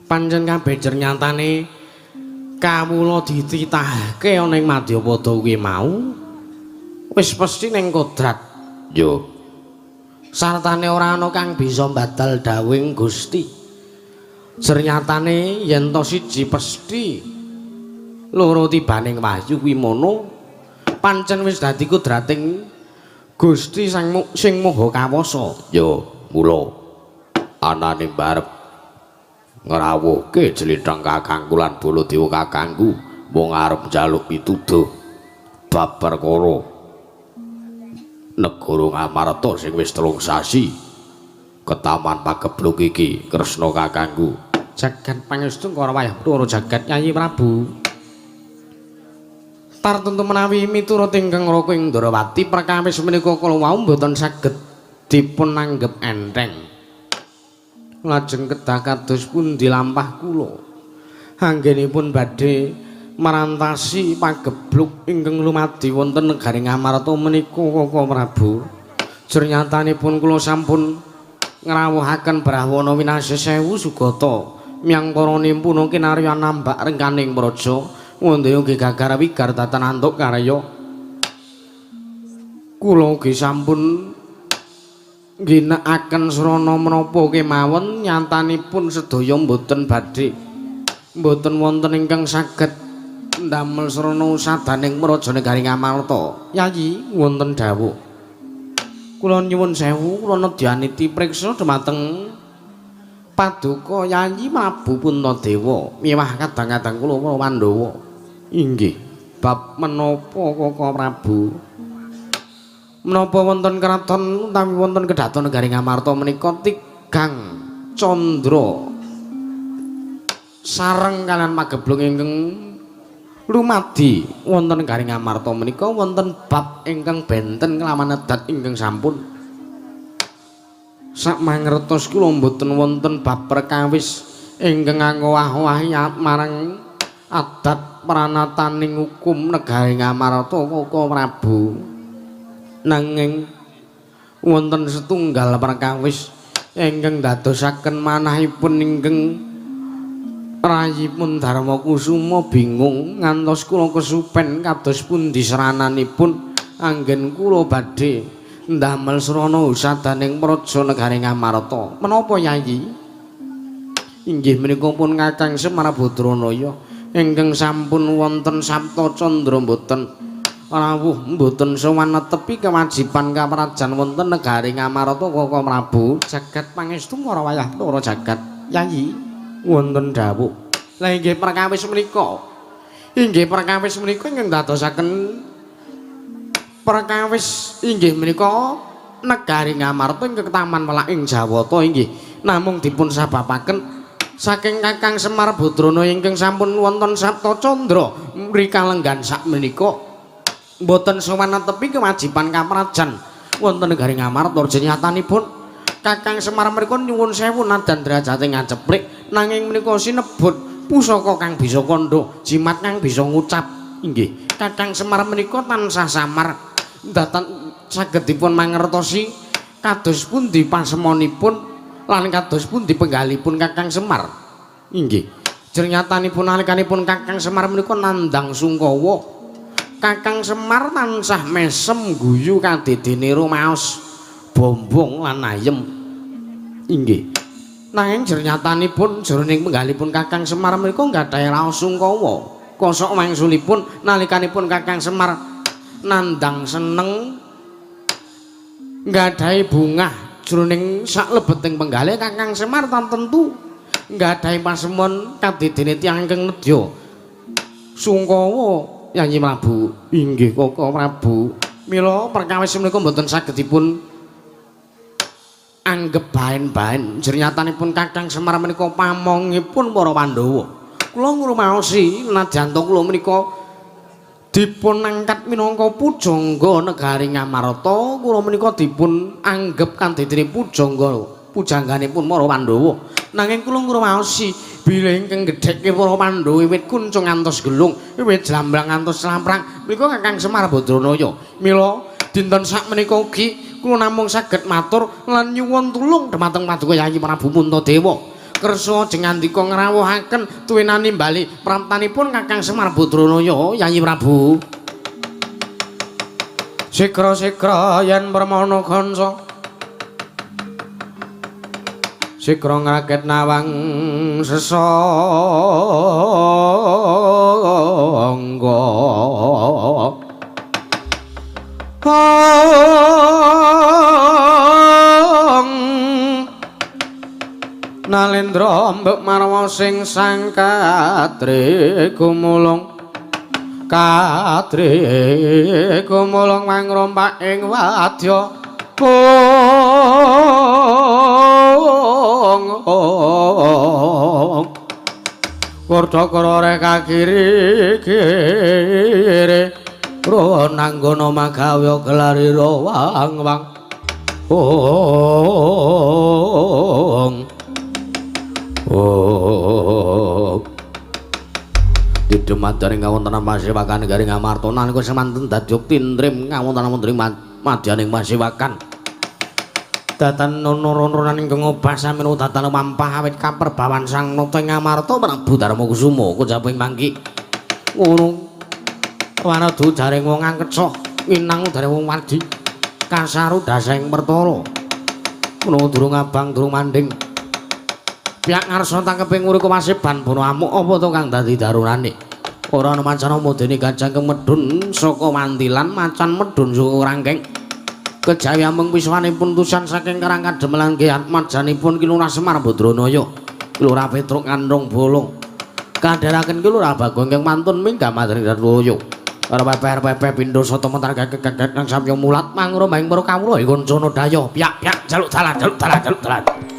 Pancen kabeh cernyatane kawula dititahke ana ing madyapada kuwi mau wis pesthi ning kodrat. Yo. Sartane ora ana kang bisa mbadal dawuhing Gusti. Cernyatane yen to siji pesthi, loro tibaning wahyu kuwi mono pancen wis dadi kodrating Gusti sang sing Maha Kawasa. Yo, mula anane mbarep Ngrawuhke jlitheng kakangku lan Baladewa kakangku mung arep njaluk pituduh bab perkara negara Ngamarta sing wis 3 sasi ketaman pagebluk iki Kresna kakangku. Jagat pangestu karo wayah Bathara jagat Yayi Prabu. Tartuntu menawi miturut ingkang Raka ing Ndrawati perkawis menika kala wau mboten saged dipun anggep enteng. Lajeng kedah kados pundi lampah kula anggenipun badhe marantasi pagebluk ingkang lumadi wonten negari Ngamarta menika Kaka Prabu. Jernyatanipun kula sampun ngrawuhaken Brahwana winasya sewu sugata miyang para nimpuna kinarya nambak rengkaning praja wondaya ugi gagar wigar datan antuk karya. Kula ugi sampun ngginakaken srana menapa kemawon nyatanipun sedaya mboten badhe mboten wonten ingkang saged ndamel srana sadaning praja negari Ngamarta. Yayi wonten dawuh. Kula nyuwun sewu kula nedyaniti priksa dhumateng paduka Yayi Prabu Puntadewa miwah kadang-kadang kula para Pandhawa. Inggih bab menapa Kaka Prabu? Menapa wonten kraton utawi wonten kedaton negari Ngamarta menika tigang candra sareng kalian mageblung ingkang lumadi wonten negari Ngamarta menika wonten bab ingkang benten kelawan adat ingkang sampun sak mangertos kula mboten wonten bab perkawis ingkang angowah-owahi marang adat pranataning hukum negari Ngamarta Kaka Prabu. Nanging wonten setunggal perkawis ingkang dadosaken manahipun ingkang rayipun Darmakusuma bingung ngantos kula kesupen kados pundi serananipun anggen kula badhe ndamel srana usadaning praja negari Ngamarta. Menapa Yayi? Inggih menika pun Kakang Semar Badranaya ingkang sampun wonten Sapta Candra mboten rawuh mboten sowan netepi kewajiban kaprajan wonten negari Ngamarta Kaka Prabu. Jagat pangestu para wayah Bathara jagat Yayi wonten dawuh. Lah inggih perkawis menika. Inggih perkawis menika ingkang dadosaken perkawis inggih menika negari Ngamarta ingkang taman welak ing Jawata inggih namung dipun sababaken saking Kakang Semar Badrana ingkang sampun wonten Sapta Candra mrika lenggan sakmenika mboten sowan netepi kewajiban kaprajan wonten negari Ngamarta. Nyatanipun Kakang Semar mriku nyuwun sewu nadan derajate ngaceplik nanging menika sinebut pusaka kang bisa kandha jimat kang bisa ngucap. Inggih Kakang Semar menika tansah samar datan saged dipun mangertosi kados pundi pasemonipun lan kados pundi penggalipun Kakang Semar. Inggih jernyatanipun nalikanipun Kakang Semar menika nandhang sungkawa Kakang Semar tansah mesem guyu kadedene rumaos bombong lan ayem. Inggih. Nanging jernyatanipun jroning penggalipun Kakang Semar menika nggadahi raos sungkawa. Kosok wangsulipun nalikanipun Kakang Semar nandhang seneng nggadahi bungah jroning saklebeting penggalih Kakang Semar tentu nggadahi pasemon kadedene tiyang ingkang nedya sungkawa Yayi Prabu. Inggih Kaka Prabu. Mila perkawis menika mboten saged dipun anggep baen-baen. Jernyatanipun Kakang Semar menika pamongipun para Pandhawa. Kula ngrumaosi nadyan kula menika dipun angkat minangka pujangga negari Ngamarta, kula menika dipun anggep kandhane pujangga pujangganipun para Pandhawa. Nanging kula ngrumaosi bilih ingkang gedhekke para Pandhawa wiwit kuncung ngantos gelung, wiwit jlambrang ngantos lamprang menika Kakang Semar Badranaya. Mila dinten sakmenika ugi kula namung saged matur lan nyuwun tulung dhumateng Paduka Yayi Prabu Puntadewa. Kersa ajeng ngandika ngrawuhaken tuwinani bali praptanipun Kakang Semar Badranaya Yayi Prabu. Sigra-sigra yen permana kanca sigra ngraket nawang sesangga. Nalendra mbek marwa sing sang kadri gumulung kadri gumulung mangrompak ing wadya ong ong Kurdakara reka kiri kiri Ronanggana magawe gelarira wang wang ong oh Didumadharing kawontenan pasewakan garing Amarta nalika semanten dadi tindrim kawontenan wonten madyaning pasewakan datan nunurunan ingkang obah saminu datan mampah awit kaperbawan sang nata ing Amarta Prabu Darmakusuma kujaping mangki ngono wanadu jaring wong angkeca nginang udare wong wadi kasaru daseng pertara menawa durung abang durung manding pihak ngarsa tangkeping nguriku masiban bono amuk apa to kang dadi darunane ora ana macan modene gajah kang medhun saka wantilan macan medhun saka rangkeng kejawi amung piswanipun tusan saking Karang Kademelan Ki atmajanipun Ki Lurah Semar Badranaya Ki Lurah Petruk Kandhong Bolong kandharaken Ki Lurah Bagong ingkang mantun minggah madring Darwoyo RPP pindho sata mentar gagek kang samya mulat mangrombaing para kawula ing kancana daya piyak-piyak jaluk dalan jaluk dalan jaluk dalan. Yeah.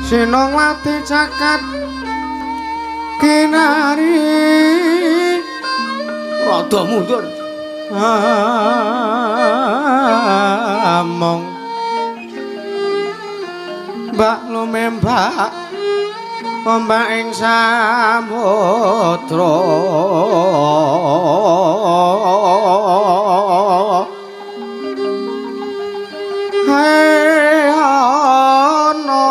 Sinongwati cakat kinari rada mundur among mbak lumembak ombak ing samudra hai ana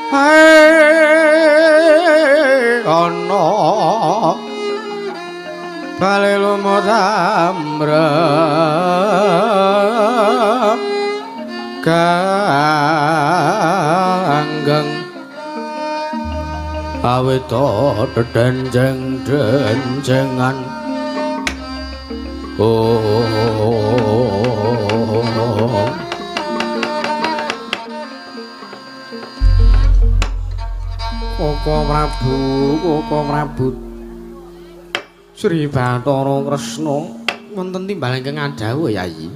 hai ana bali lumut amrep ganggeng awit dedenjeng-denjengan. Oh, Koko Prabu, Koko Prabu Sri Bathara Kresna wonten timbal ingkang adhawuh Yayi.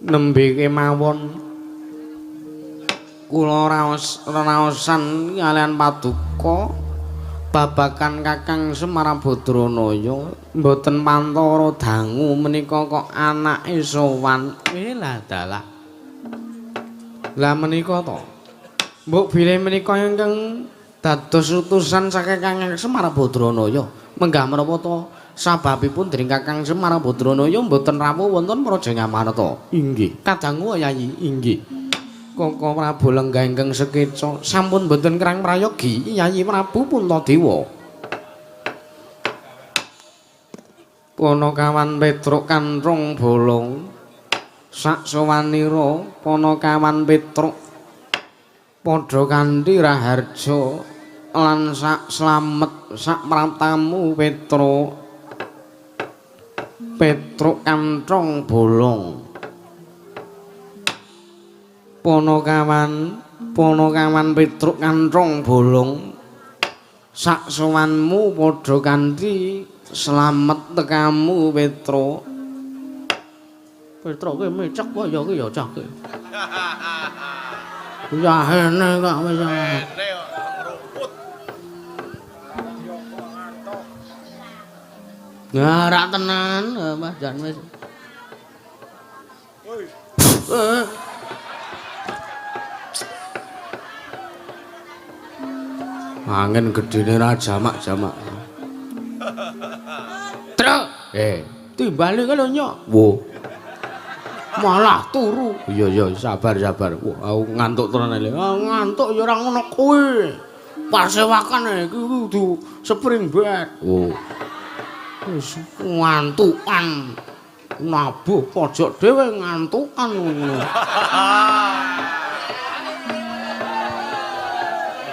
Nembe kemawon kula raos raosan kaliyan paduka babagan Kakang Semar Badranaya mboten pantara dangu menika kok anake sowan. Lah dalah. Lah menika to. Mbok bilih menika ingkang dados utusan saking Kakang Semar Badranaya. Menggah menapa to sababipun dening Kakang Semar Badranaya mboten rawuh wonten Praja Ngamarta. Inggih. Kadangu Yayi, inggih. Koko Prabu lenggah ingkang sekeca sampun mboten kerang prayogi Yayi Prabu Puntadewa. Panakawan Petruk Kanthong Bolong sak sowanira Panakawan Petruk padha kanthi raharja lan sak slamet sak pratamu Petruk. Petruk Kanthong Bolong. Panakawan Petruk Kanthong Bolong sak sowanmu padha kanthi slamet tekamu Petruk. Petruk ki micek kaya ki ya cah ki. Yahene kok wis. Ngarak tenan Mas Jan wis. Angin gedene ra jamak-jamak. Truk. Timbali ki lho nyok. Wo. Malah turu. Iya iya sabar sabar. Wah, aku ngantuk tenan lho. Ah, ngantuk ya ora ngono kuwi. Pasewakan iki kudu spring bed. Wo. Wis ngantukan. Nabuh pojok dhewe ngantukan ngono.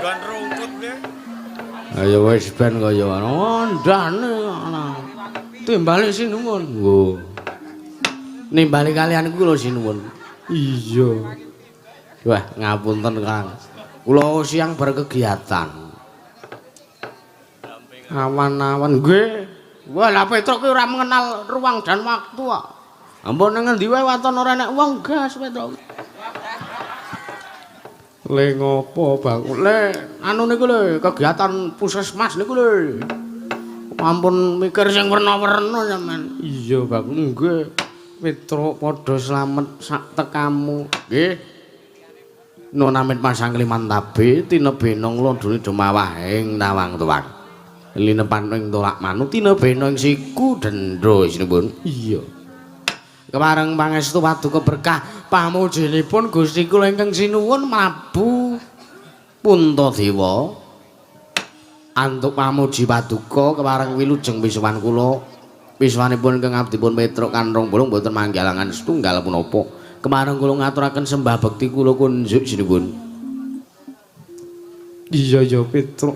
Nggon rungkut piye? Ayo wis ben kaya ngono. Ndane ana. Timbali sinuwun. Nggo. Nimbali kalian kula sinuwun. Iya. Wah, ngapunten Kang. Kula siang berkegiatan. Awan-awan nggih. Wah, lah Petruk ki ora mengenal ruang dan waktu kok. Ampun nang ngendi wae waton ora enek wong gas Petruk. Le ngopo Bang? Le anu niku lho, kegiatan puskesmas niku lho. Ampun mikir sing werna-werna sampean. Iya, Bang. Nggih. Petruk padha slamet sak tekamu. Nggih. Nun amit masang limantabe tinebena nglondone dumawah ing tawang tuwang. Linepan ing tolak manu tinebena ing siku dendra sinuwun. Iya. Kepareng pangestu paduka berkah pamujinipun Gusti kula ingkang sinuwun Prabu Puntadewa. Antuk pamuji paduka kepareng wilujeng pisuwan kula. Piswanipun ingkang abdipun Petruk Kanthong Bolong mboten manggalangan setunggal punapa. Kemareng kula ngaturaken sembah bekti kula kunjuk sinuwun. Iya ya Petruk.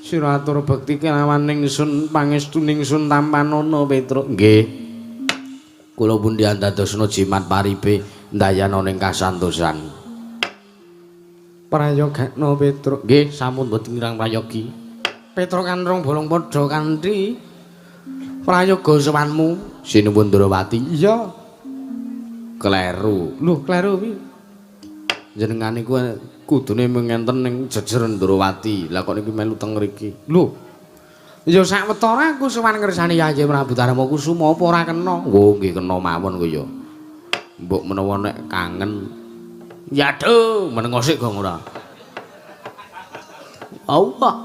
Sira atur bekti kelawan ningsun pangestu ningsun tampanana Petruk. Nggih. Kula pundi andadosna jimat paripe ndayana ning kasantosan. Prayogakna Petruk. Nggih, sampun mboten kirang prayogi. Petruk Kanthong Bolong padha kanthi prayoga sowanmu Sinuwun Ndrawati. Iya. Kleru. Lho, kleru piye? Jenengan niku kudune mengenten ning jejer Ndrawati. Lah kok niki melu teng mriki. Lho. Ya sak wetara aku sowan ngersani Yayi Prabu Darma Kusuma apa ora kena? Oh, nggih kena mawon ku ya. Mbok menawa nek kangen. Ya aduh, menengo sik gong ora. Allah.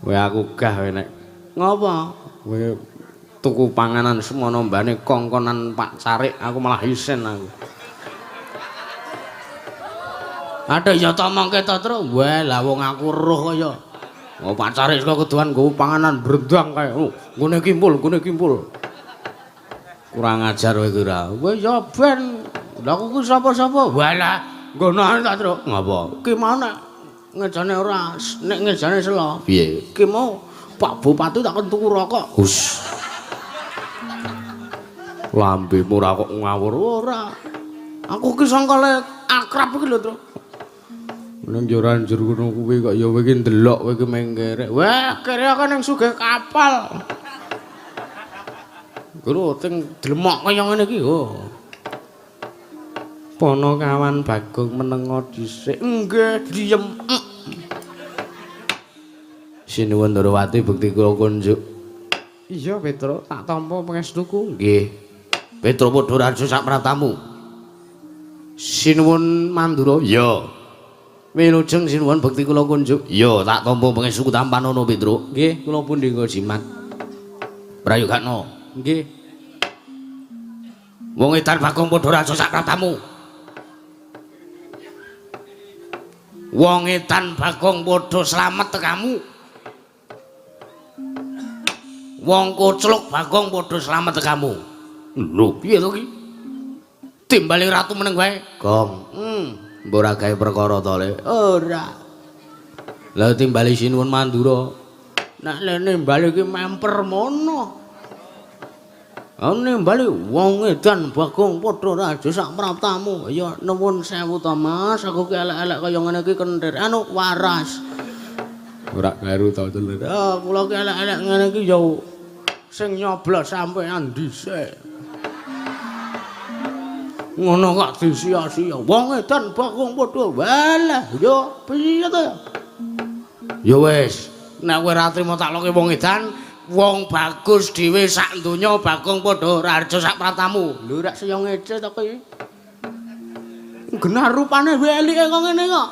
Kowe aku gah kowe nek ngopo? Kowe tuku panganan semono mbane kongkonan Pak Carik aku malah isin aku. Aduh ya ta mongke ta, Tru. Wah, lah wong aku roh kaya. Oh, Pak Carik saka keduan nggo panganan brendang kae. Oh, nggone kimpul, nggone kimpul. Kurang ajar kowe iki ora. Kowe ya ben. Lah aku ku sapa-sapa. Walah, nggono ta, Tru. Ngapa? Ki mau nek ngejane ora, nek ngejane selo. Piye? Ki mau Pak Bupati tak kon tuku rokok. Hus. Lambemu ora kok ngawur ora. Aku ki sangkale akrab iki lho, Tru. Ning yo ora njur ngono kuwi kok ya kowe iki ndelok kowe iki mengkerek. Wah, kere aku ning sugih kapal. Guru sing dlemok kaya ngene iki, oh. Ponokawan Bagong menengo dhisik. Nggih, diem. Sinuwun Ndrawati bekti kula kunjuk. Iya, Petro, tak tampa pangestuku. Nggih. Petro padha raja sak pratamu. Sinuwun Mandura. Iya. Wilujeng sinuwun bekti kula kunjuk. Iya, tak tampa pangestuku tampanono, Petro. Nggih, kula pundi nggo jimat. Prayogakno. Nggih. Wong edan Bagong padha raja sak pratamu. Wong edan Bagong padha slamet tekamu. Wong kocluk Bagong padha slamet tekamu. Lho, piye to ki? Timbali ratu meneng wae. Gong. Mbok ora gawe perkara to, Le? Ora. Lah timbali Sinuwun Mandura. Nek lene bali ki memper mono. Ane bali wong edan Bagong padha raja sak praptamu. Ya nuwun sewu to, Mas. Aku ki elek-elek kaya ngene iki kentir. Anu waras. Ora kleru to, Lur. Ah, kula ki elek-elek ngene iki ya sing nyoblos sampean dhisik. Ngono kok disia-sia. Wong edan Bagong padha. Walah, ya piye to? Ya wis, nek kowe ora trimo tak loke wong edan, wong bagus dhewe sak donya Bagong padha raja sak pratamu. Lho rak saya ngece to kowe. Genah rupane welike kok ngene kok.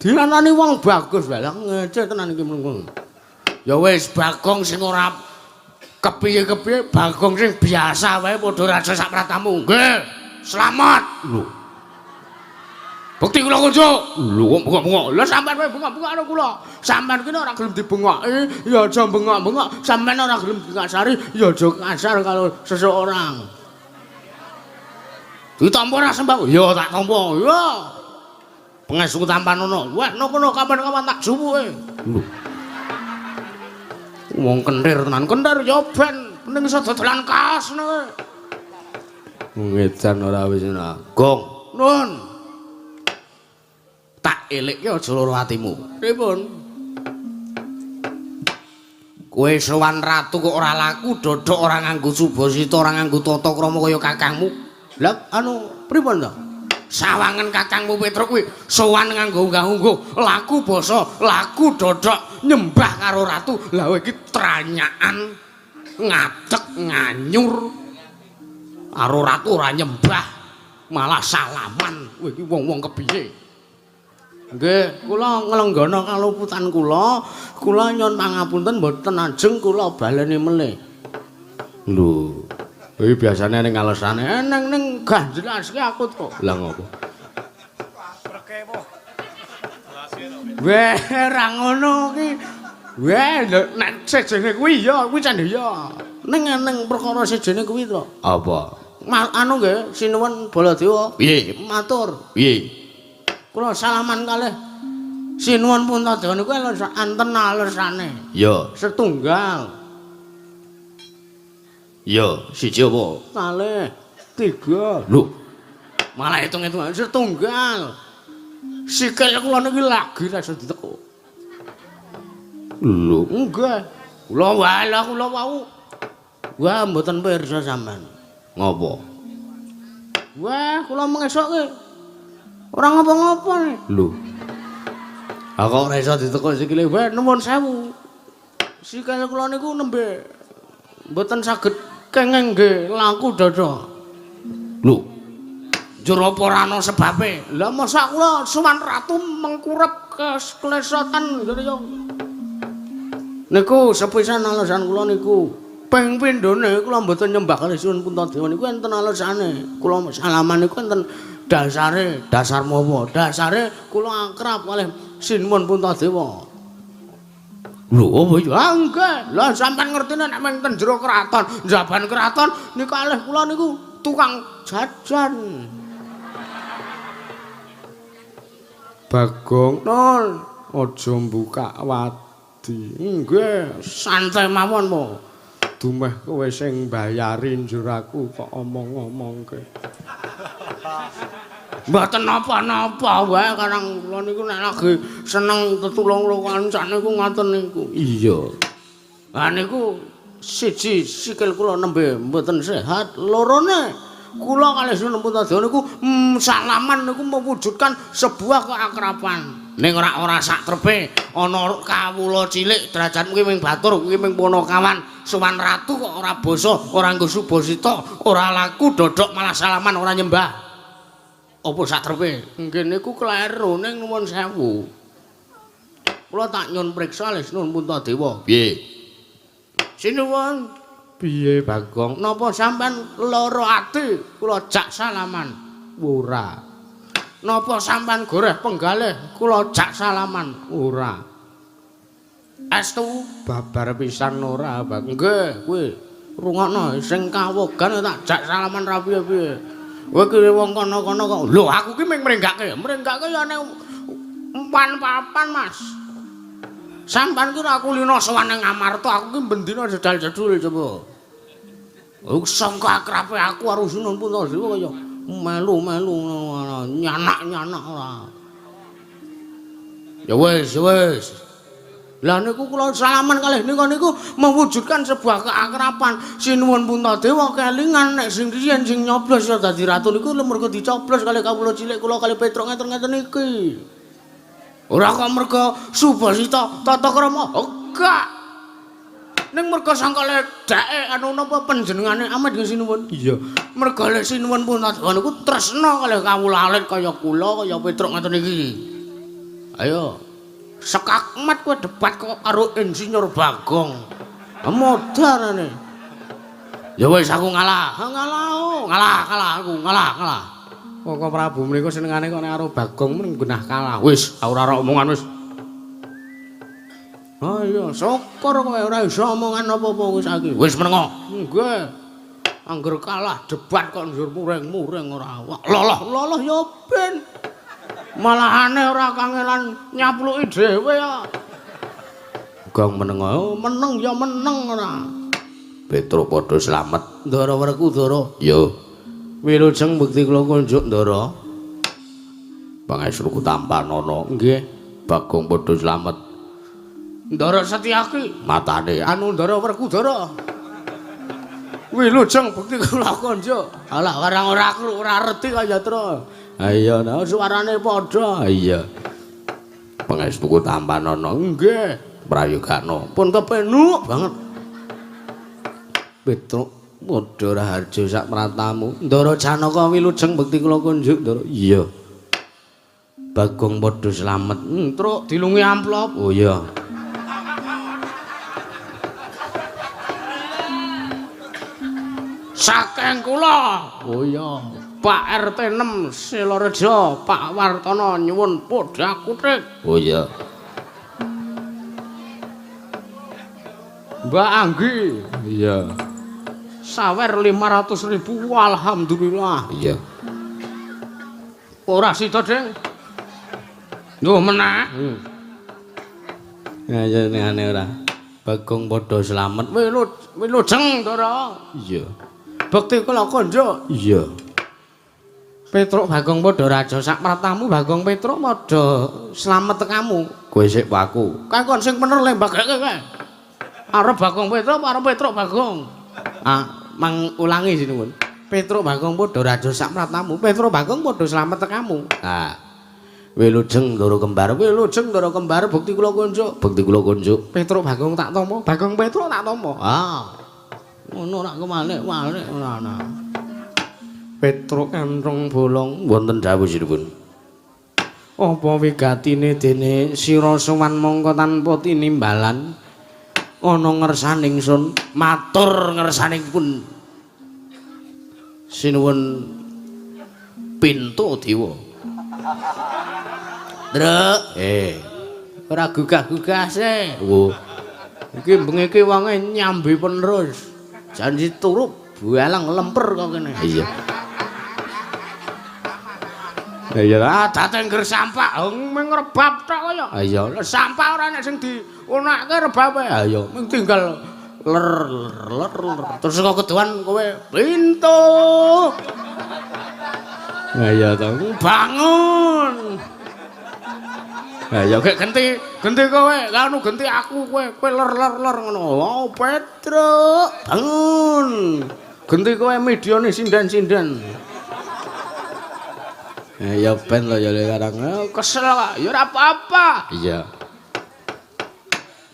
Dianani wong bagus wae ngece tenan iki mlengkung. Ya wis Bagong sing ora kepiye-kepiye, Bagong sing biasa wae padha raja sak pratamu. Nggih, slamet. Lho. Bukti kula kunjuk. Lho kok bengok-bengok. Lha sampean wae bengok-bengok karo kula. Sampean ki ora gelem dibengoki, ya aja bengok-bengok. Sampean ora gelem dikasari, ya aja kasar kalau seseorang. Ditampa ora sembah? Ya tak tampa. Ya. Pangestu tampanono. Wah, no kono kapan-kapan tak jupuke. Lho. Wong kentir tenan, kentir ya ben, penting iso dodolan kaos ngono kowe. Wong edan ora wis ora. Gong. Nun. Tak elekke aja lara atimu. Pripun? Kowe sowan ratu kok ora laku, dodok ora nganggo subasita, ora nganggo tata krama kaya kakangmu. Lah anu pripun to? Sawangen kakangmu Petruk kuwi sowan nganggo unggah-ungguh, laku basa, laku dodok, nyembah karo ratu. Lah kowe iki tranyakan ngadeg nganyur. Karo ratu ora nyembah, malah salaman. Kowe iki wong-wong kepiye? Nggih, kula nglenggana kaluputan kula, kula nyuwun pangapunten mboten ajeng kula baleni melih. Lho, iki biasane ning alesane neng ning gah jelaske aku to. Lah ngopo? Weh, ra ngono ki. Weh, nek sejene kuwi ya, kuwi candhe ya. Ning ning perkara sejene kuwi to. Apa? Anu nggih, Sinuwun Baladewa. Piye? Matur. Piye? Kula salaman kalih Sinuwun Puntadewa niku enten alesane. Ya, setunggal. Ya, siji apa? Kalih, tiga. Lho. Malah hitung-hitungan setunggal. Sikil kula niki lagi ra iso ditekuk. Lho, nggih. Kula walah kula wau. Wah, mboten pirsa sampean. Ngopo? Wah, kula mengesokke. Ora ngopo-ngopo. Lho. Ha kok ora iso ditekuk sikile? Wah, nuwun sewu. Sikil kula niku nembe mboten saged kenging nggih laku dada. Lho. Njur apa ora ana sebabe? Lah mosok kula sowan ratu mengkurep keklesotan ngene yo. Niku sepisan alasan kula niku. Ping pindhone kula mboten nyembah kalih Sinuwun Puntadewa niku enten alasane. Kula salaman niku enten dasare. Dasar apa? Dasare kula akrab kalih Sinuwun Puntadewa. Lho, apa ya? Nggih. Lah sampean ngertine nek meng ten jero kraton, njaban kraton niku kalih kula niku tukang jajan. Bagong, nol, aja mbuka wadi. Nggih, santai mawon mo. Dumeh kowe sing mbayari njur aku kok omong-omongke. Mboten napa-napa wae karang kula niku nek lagi seneng tetulung karo kancane niku ngoten niku. Iya. Lah niku siji sikil kula nembe mboten sehat, lorone kula kalih Sinuwun Puntadewa niku salaman niku mewujudkan sebuah keakraban. Ning ora sak trepe ana kawula cilik derajat kuwi ming batur, kuwi ming punakawan, sowan ratu kok ora basa, ora nggo subasita, ora laku dodok malah salaman ora nyembah. Apa sak trepe? Nggih niku kleru ning nuwun sewu. Kula tak nyun priksa kalih Sinuwun Puntadewa. Piye? Sinuwun. Piye Bagong? Napa sampean lara ati kula jak salaman? Ora. Napa sampean goreh penggalih kula jak salaman? Ora. Estu babar pisan ora, Bang. Nggih, kuwi rungokno sing kawogan tak jak salaman ra piye-piye. Kowe ki wong kono-kono kok. Lho, aku ki mung mrenggake. Mrenggake ya ning empan papan, Mas. Sampean ki ora kulino sowan ning Amarta, aku ki bendina jedal-jedul coba. Oh, sangka akrabe aku karo Sinuwun Puntadewa kaya melu-melu nyanak-nyanak ora. Ya wis, wis. Lah niku kula salaman kalih nika niku mewujudkan sebuah keakraban. Sinuwun Puntadewa kelingan nek sing riyen sing nyoblos ya dadi ratu niku mergo dicoblos kalih kawula cilik kula kalih Petruk ngeten-ngeten iki. Ora kok mergo subasita tata krama, enggak. Ning mergo sangka ledake anu napa panjenengane amit nggih Sinuwun. Iya. Mergo lek Sinuwun Puntadewa niku tresna kalih kawula alit kaya kula kaya Petruk ngeten iki. Ayo. Sekakmat kowe debat kok karo Insinyur Bagong. Modarane. Ya wis aku ngalah. Ngalah, ngalah, kalah aku, ngalah, kalah. Kok Prabu mriku senengane kok nek karo Bagong mung genah kalah. Wis, ora ora omongan wis. Oh iya, syukur kowe ora iso omongan apa-apa kowe saiki. Wis menengo. Nggih. Angger kalah debat kok njur muring-muring ora. Loloh-loloh ya ben. Malahane ora kangelan nyapluki dhewe ya. Gong menengo, meneng ya meneng ora. Petruk padha slamet. Ndara Werkudara. Yo. Wilujeng bekti kula kunjuk Ndara. Pangestu tampanana. Nggih. Bagong padha slamet. Ndara Setyaki matane anu Ndara Werkudara. Wilujeng bekti kula kunjuk. Alah warang ora reti kaya yatra. Iya, nah suarane padha. Iya. Pangestuku tampanana. Nggih, prayogana. Pun kepenuk banget. Petruk padha raharja sak pratamu. Ndara Janaka wilujeng bekti kula kunjuk, Ndara. Iya. Bagong padha slamet. Truk dilungi amplop. Oh iya. Saking kula. Oh iya. Pak RT 6 Selorejo, Pak Wartono nyuwun podha kutik. Oh iya. Mbak Anggi. Iya. Sawer 500.000, alhamdulillah. Iya. Ora sida, Ding. Lho meneh. Ya ya aneh ora. Bagong padha slamet. Wilujeng, Ndara. Iya. Bekti kula konjuk. Iya. Petruk Bagong padha raja sak pratamu Bagong Petruk padha slamet tekamu. Kowe sik aku. Kae kon sing bener le mbageke kae. Arep Bagong Petruk, arep Petruk Bagong. Ah, mang ulangi sinuwun. Petruk Bagong padha raja sak pratamu, Petruk Bagong padha slamet tekamu. Ah. Wilujeng Ndara Kembar, wilujeng Ndara Kembar, bukti kula kunjuk, bukti kula kunjuk. Petruk Bagong tak tampa, Bagong Petruk tak tampa. Ah. Ngono rak kemalik-malik ora ana. Petruk kanthong bolong wonten dawuh sinuwun. Apa wigatine dene sira sowan mongko tanpa tinimbalan ana ngersaning sun matur ngersanipun sinuwun Pintu Dewa. Truk, ora gugah-gugah se. Wo. Iki bengi iki wonge nyambi penerus. Janji turu balang lemper kok kene. Iya. Iya, ah dateng ger sampah mung rebab tok kaya. Iya, sampah ora enek sing diunake rebabe. Ha iya, mung tinggal ler ler ler. Terus kok keduan kowe pintu. Ha iya to, bangun. Ha iya gek genti, genti kowe, anu genti aku kowe, kowe ler ler ler ngono. Oh, Petruk, bangun. Genti kowe medione sinden-sinden. Ya ben lho ya sekarang kesel kok. Ya ora apa-apa. Iya.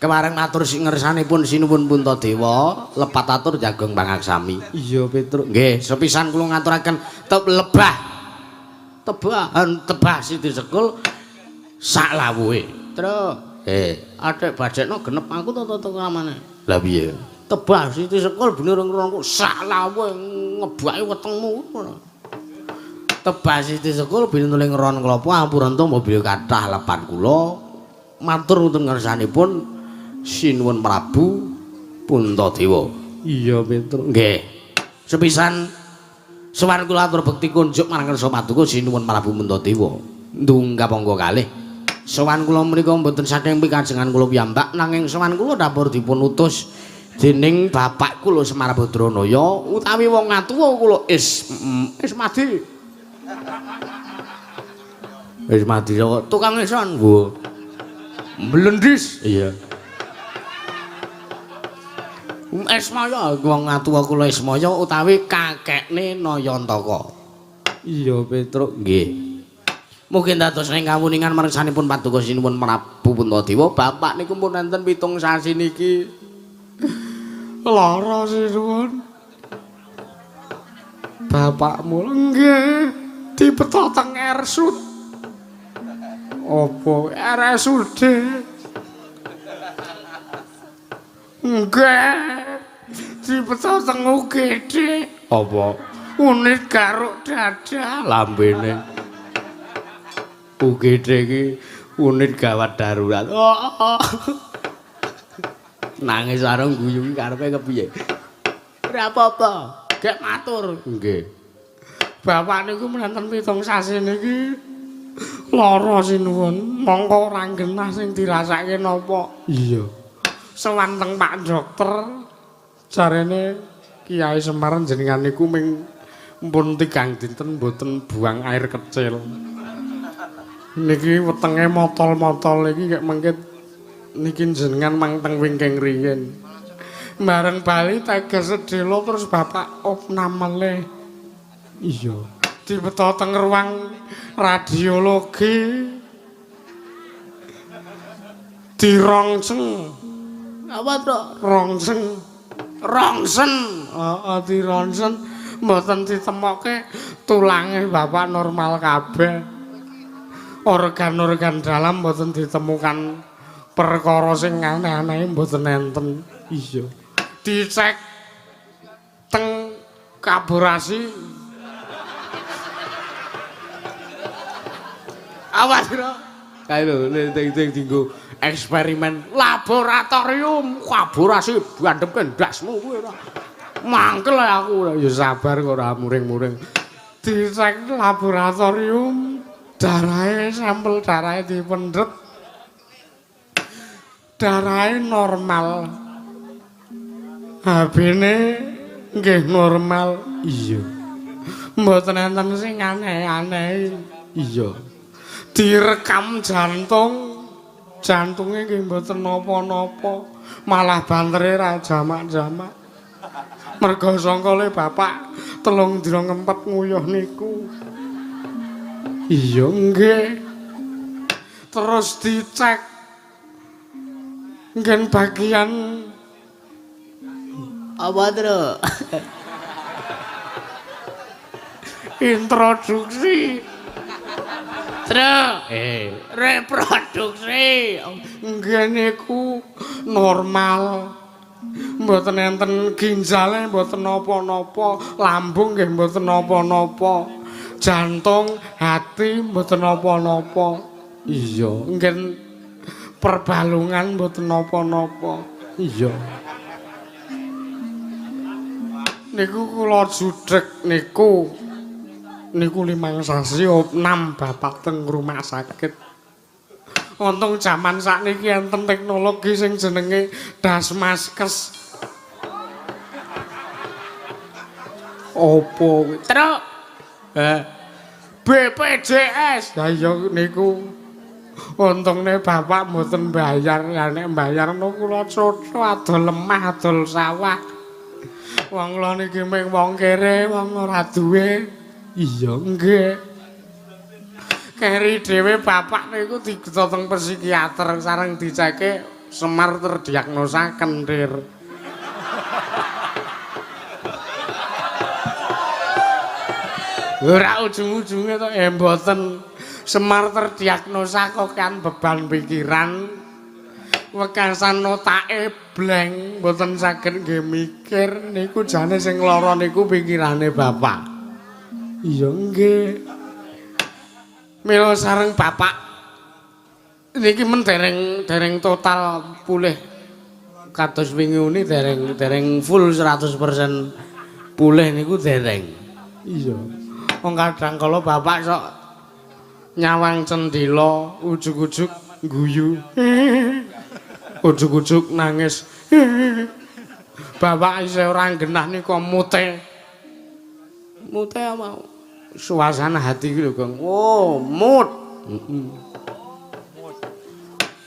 Kemareng matur sing ngersanipun sinuwun Puntadewa, lepat atur jagung pangaksami. Iya, Petruk. Nggih, sepisan kula ngaturaken lebah. Tebahan tebah siti sekul sak lawuhe. Truk. Atik bajekno genep aku to to kamane. Lah piye? Tebah siti sekul bener ngrongku sak lawuhe ngebaki wetengmu ngono. Tebah siti sekul binuling ron klapa ampuranta mobil kathah lepat kula matur wonten ngersanipun sinuwun Prabu Puntadewa. Iya Petruk. Nggih. Sepisan sowan kula atur bekti kunjuk marang kersa paduka sinuwun Prabu Puntadewa. Ndungkap angka kalih. Sowan kula menika mboten saking pikajengan kula piyambak nanging sowan kula dapur dipun utus dening bapak kula Semar Badranaya utawi wong atuwa kula Ismadi. Ismadi kok tukang ison, Bu. Mblendis. Iya. Ismaya wong atuwa kula Ismaya utawi kakekne Nayantaka. Iya, Petruk. Nggih. Mungkin dados ing kawuningan marsanipun paduka sinuwun Prabu Puntadewa, bapak niku pun enten 7 sasi niki. Lara sinuwun. Bapakmu nggih dibeto teng RSUD. Apa RSUD? Nggih. Dibeto teng UGD. Apa? Unit garuk dada lambene. UGD iki unit gawat darurat. Oh. Nangis areng guyu iki karepe kepiye? Ora apa-apa, gek matur. Nggih. Bapak niku mlenten 7 sasi niki lara sinuwun, mongko ora genah sing dirasake napa. Iya. Sowan teng Pak Dokter jarene Kiai Semar jenengan niku ming mpun 3 dinten mboten buang air kecil. Niki wetenge motol-motol iki kek mengke niki jenengan mang teng wingking riyin. Bareng bali teges sedelo terus bapak opnamele. Iya. Dibeto teng ruang radiologi. Dirongseng. Apa to? Rongseng. Rongsen. Heeh, dironsen mboten ditemokke tulange bapak normal kabeh. Organ-organ dalam mboten ditemukan perkara sing aneh-aneh mboten enten. Iya. Dicek teng kaburasi. Awas kira. Kae lho ning dinggo eksperimen laboratorium kaburasi bandhepke ndasmu kuwi ora. Mangkel aku ya sabar kok ora muring-muring. Dicek laboratorium darahe sampel darahe dipendhet. Darahe normal. HB-ne nggih normal. Iya. Mboten enten sing aneh-aneh. Iya. Direkam jantung. Jantunge nggih mboten napa-napa. Malah bantere ra jamak-jamak. Merga sangkale bapak 3 dina ngempet nguyuh niku. Iya nggih. Terus dicek nggen bagian apa, Tru? Introduksi. Tru, reproduksi. Nggih niku normal. Mboten enten ginjale, mboten napa-napa, lambung nggih mboten napa-napa. Jantung, hati mboten napa-napa. Iya, nggih perbalungan mboten napa-napa. Iya. Niku kula judhek niku. Niku 5 sasi opnam bapak teng rumah sakit. Untung jaman sakniki enten teknologi sing jenenge Dasmaskes. Opo kuwi? Truk. BPJS. Lah iya niku. Untungne bapak mboten bayar. Lah nek bayarno kula cocok adol lemah, adol sawah. Wong kula niki mung wong kere, wong ora duwe. Iya nggih. Keri dhewe bapak niku digeto teng psikiater sareng diceke Semar terdiagnosa kentir. Ora ujung-ujunge to mboten. Semar terdiagnosa kokean beban pikiran. Wekasan otake blank, mboten saged nggih mikir. Niku jane sing lara niku pikirane bapak. Iya nggih. Mila sareng bapak niki men dereng total pulih kados wingi uni dereng full 100% pulih niku dereng. Iya. Wong kadang kala bapak sok nyawang cendela ujug-ujug guyu. Ujug-ujug nangis. Bapak isih ora genah niku mute. Mute apa? Suasana hati iki lho, Gong. Oh, mood.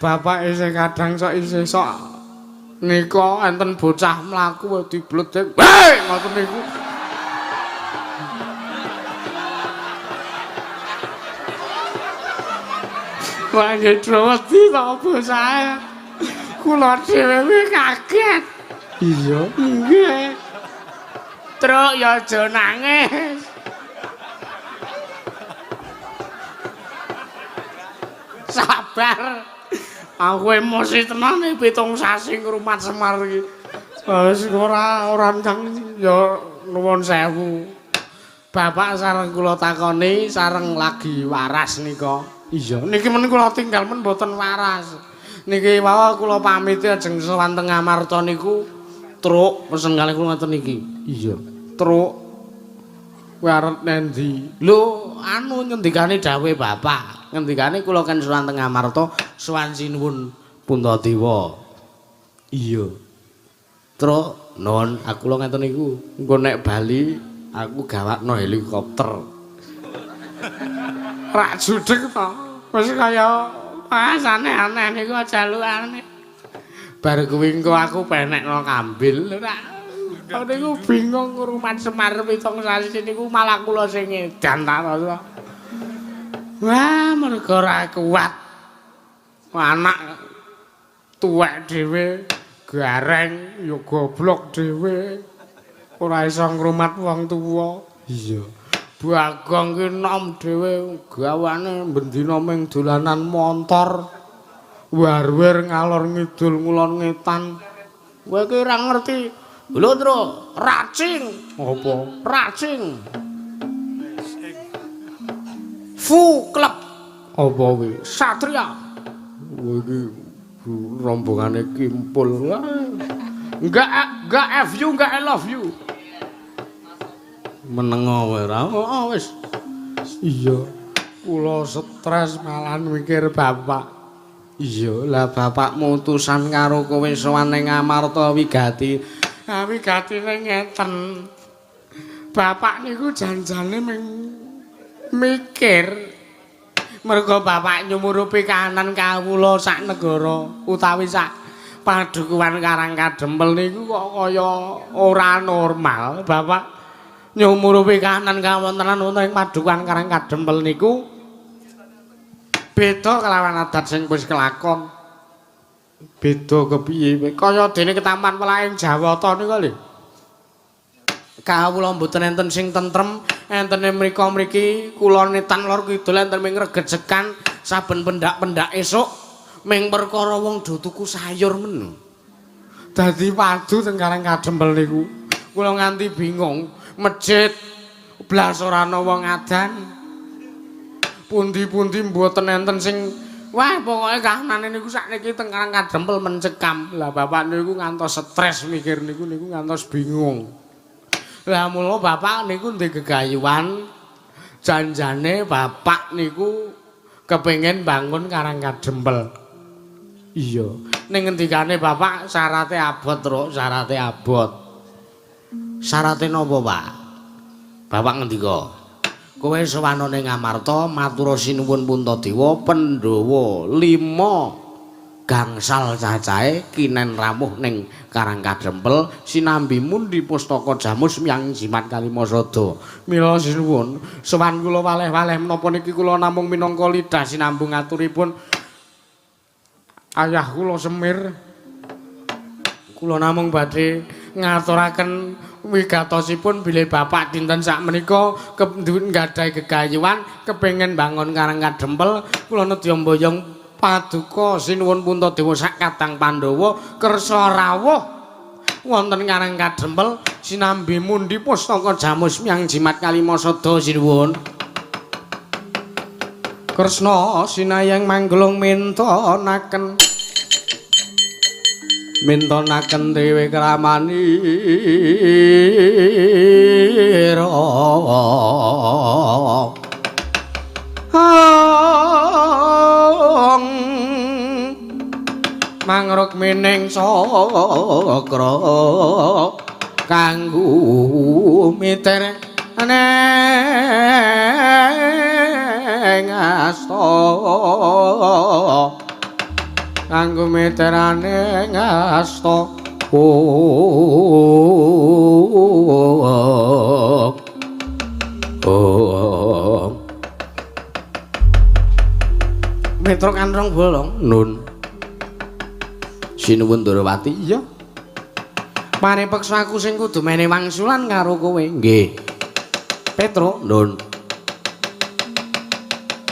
Bapak isih kadang sok isih sok nika enten bocah mlaku dibledek. Hei, ngoten niku. Wah, nggih wedi to bocah. Kula dhewe kaget. Iya, nggih. Truk ya aja nangis. Sabar. Aku emosi tenan iki 7 sasi ngrumat Semar iki. Wis ora ndang ya nuwun sewu. Bapak sareng kula takoni sareng lagi waras nika. Iya, niki men kula tinggal men mboten waras. Niki wau kula pamit ajeng sowan teng Amarta niku truk pesen kalih kula ngoten niki. Iya, truk. Kowe arep nendi? Lho, anu ngendikane dawuhe bapak. Ngendikane kula kan sowan teng Amarta, sowan sinuwun Puntadewa. Iya. Truk, non, aku kula ngeten niku. Engko nek bali aku gawakno helikopter. Rak judeg to. Wis kaya aneh-aneh niku jalukane. Bar kuwi engko aku penekno kambil. Rak niku bingung ngrumat Semar 7 sasi niku malah kula sing edan ta rasa. Wah, mergo ora kuat. Anak tuwek dhewe, gareng ya goblok dhewe. Ora iso ngrumat wong tuwa. Iya. Bagong ki nom dhewe, gawane bendina ming dolanan montor. War-war ngalor ngidul ngulon ngetan. Kowe ki ora ngerti. Lho, Tru, racing. Apa? Racing. Fu Club. Apa kuwi? Satria. Kowe iki rombongane kimpul. Enggak F you, enggak I love you. Menengo wae ora. Oh, wis. Iya. Kula stres malah mikir bapak. Iya, lah bapakmu utusan karo kowe sowan ning Amarta wigati. Ha wigatine ngeten. Bapak niku janjane ming mikir mergo bapak nyumurupi kahanan kawula sak negara utawi sak padukuhan Karang Kadempel niku kok kaya ora normal. Bapak nyumurupi kahanan kawontenan wonten ing padukuhan Karang Kadempel niku beda kelawan adat sing wis kelakon. Beda kepiye? Kaya dene ketampan welaing Jawata niku lho. Kawula mboten enten sing tentrem, entene mriko mriki kula netan lor kidul enten ming regejekan saben pendak-pendak esuk ming perkara wong do tuku sayur men. Dadi padu teng Karang Kadempel niku. Kula nganti bingung, masjid blas ora ana wong adan. Pundi-pundi mboten enten sing wah pokoke kahanane niku sakniki teng Karang Kadempel mencekam. Lah bapak niku ngantos stres mikir niku niku ngantos bingung. Lah mula bapak niku ndek gegayuhan janjane bapak niku kepengin bangun Karang Kadempel. Iya, ning ngendikane bapak syarate abot, Truk, syarate abot. Syarate napa, Pak? Bapak ngendika, kowe sowan ning Ngamarta matur sinuwun Puntadewa Pandhawa 5 gangsal cacahe kinen rawuh ning Karang Kadempel sinambi mundi pustaka jamus miyang jimat kalimasada. Mila sinuwun sowan kula waleh-waleh menapa niki kula namung minangka lidah sinambung aturipun ayah kula Semir. Kula namung badhe ngaturaken wigatosipun bilih bapak dinten sakmenika nggadahi gegayuhan kepengin bangun Karang Kadempel. Kula nedya mboyong paduka sinuwun Puntadewa sak kadang Pandhawa kersa rawuh wonten Karang Kadempel sinambi mundi pustaka jamus miyang jimat kalimasada sinuwun. Kresna sinayang mangglung mintonaken mintonaken dewe kramanira. Mangruk mining cakra kanggo miter neng asta kanggo miterane asta. Oh Petro kanrong bolong nun. Sinuwun Ndorowati. Iya. Paripeksa aku sing kudu mene wangsulan karo kowe. Nggih. Petro nun.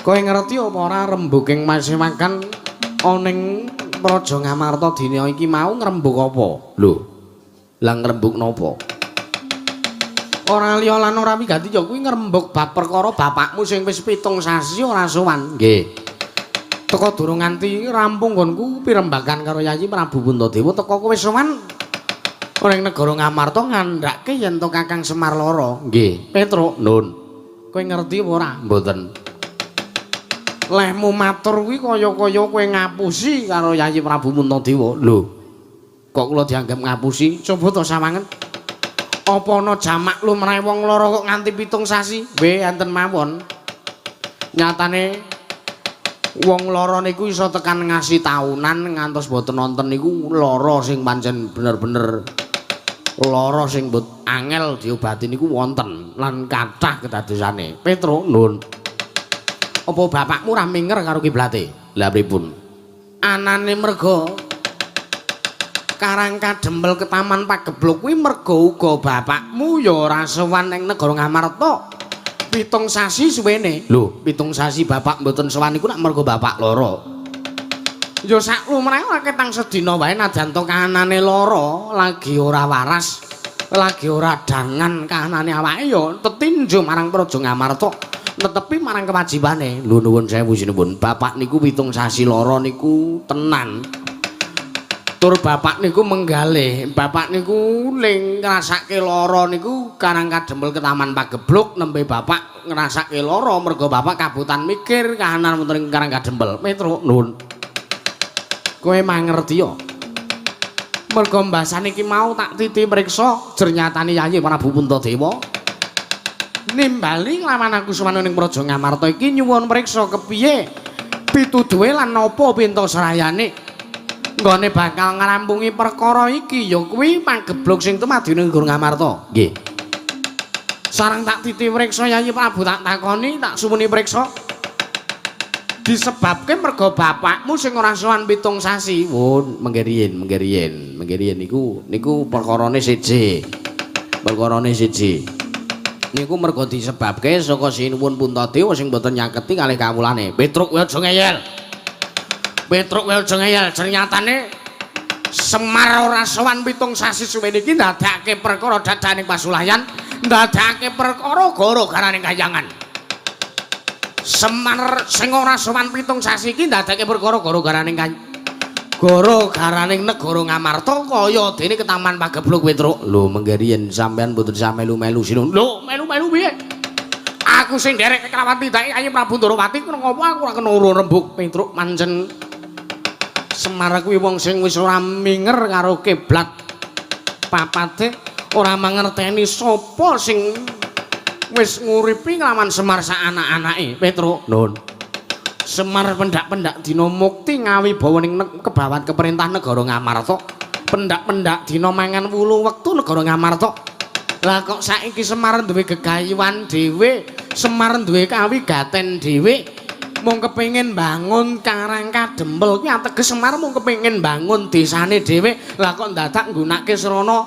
Kowe ngerti apa ora rembuking masewakan ana ning Praja Ngamarta dina iki mau ngrembug apa? Lho. Lah ngrembug napa? Ora liya lan ora wigati ya kuwi ngrembug bab perkara bapakmu sing wis 7 sasi ora sowan. Nggih. Teka durung nganti rampung nggonku pirembagan karo Yayi Prabu Puntadewa teka kowe sowan ning negara Ngamarta ngandhake yen to Kakang Semar lara. Nggih. Petro nun. Kowe ngerti apa ora? Mboten. Lehmu matur kuwi kaya-kaya kowe ngapusi karo Yayi Prabu Puntadewa. Lho. Kok kula dianggep ngapusi? Coba to sawangen. Apa ana jamak lumrahe wong lara kok nganti 7 sasi? Nggih, enten mawon. Nyatane wong lara niku iso tekan ngasi taunan ngantos boten nonton niku lara sing pancen bener-bener lara sing mbot angel diobati niku wonten lan kathah kedadosane. Petro nun. Apa bapakmu ora minger karo kiblate? Lah pripun? Anane merga Karang Kadempel ketaman Pagebluk kuwi merga uga bapakmu ya ora sowan ning negara Ngamarta. 7 sasi suwene. Lho, 7 sasi bapak mboten sowan iku nak merga bapak lara. Ya sak lumrahe ora ketang sedina wae najan to kahanane lara, lagi ora waras, lagi ora dangan kahanane awake ya tetinju marang Praja Ngamarta, netepi marang kewajibane. Lho nuwun sewu sinuwun, bapak niku 7 sasi lara niku tenan. Tur bapak niku menggalih, bapak niku ling ngrasake lara niku Karang Kadempel ketaman Pagebluk nembe bapak ngrasake lara merga bapak kabutan mikir kahanan wonten ing Karang Kadempel. Petro nun. Kowe mangerti ya? Merga mbasane iki mau tak titi mriksa jernyatane Yayi Prabu Puntadewa. Nimbali nglawan aku sowan ning Praja Ngamarta iki nyuwun priksa kepiye pituduhe lan napa pintasrayane. Nggone bakal ngrampungi perkara iki ya kuwi pageblug sing tumadi ning Negara Ngamarta. Nggih. Sareng tak titi priksa Yayi Prabu tak takoni, tak suwuni priksa. Disebabke merga bapakmu sing ora sowan 7 sasi. Wun, mengke riyin niku niku perkarane siji. Perkarane siji. Niku merga disebabke saka Sinuwun Puntadewa sing boten nyaketi kalih kawulane. Petruk kowe aja ngeyel. Petruk kowe aja ngeyel. Ternyatane Semar ora sowan 7 sasi suwene iki ndadekake perkara dadaning pasulayan, ndadekake perkara gara-garane kayangan. Semar sing ora sowan 7 sasi iki ndadekake perkara gara-garane gara-garane negara Ngamarta kaya dene ketaman pageblug Petruk. Lho mengke riyen sampean mboten sah melu-melu Sinuwun. Lho melu-melu piye? Aku sing nderek kelawan tindake Kyai Prabu Ndorowati ngopo aku ora kena urun rembug Petruk pancen Semar kuwi wong sing wis ora minger karo kiblat papate, ora mangerteni sapa sing wis nguripi nglawan Semar sak anak-anake. Petruk, nun. Semar pendak-pendak dina mukti ngawibawa ning kebawat keperintah negara Ngamarta. Pendak-pendak dina mangan wulu wektu negara Ngamarta. Lah kok saiki Semar duwe gegayuhan dhewe, Semar duwe kawigaten dhewe, mung kepengin bangun Karang Kadempel kuwi ateges Semar mung kepengin bangun desane dhewe. Lah kok ndadak nggunake srana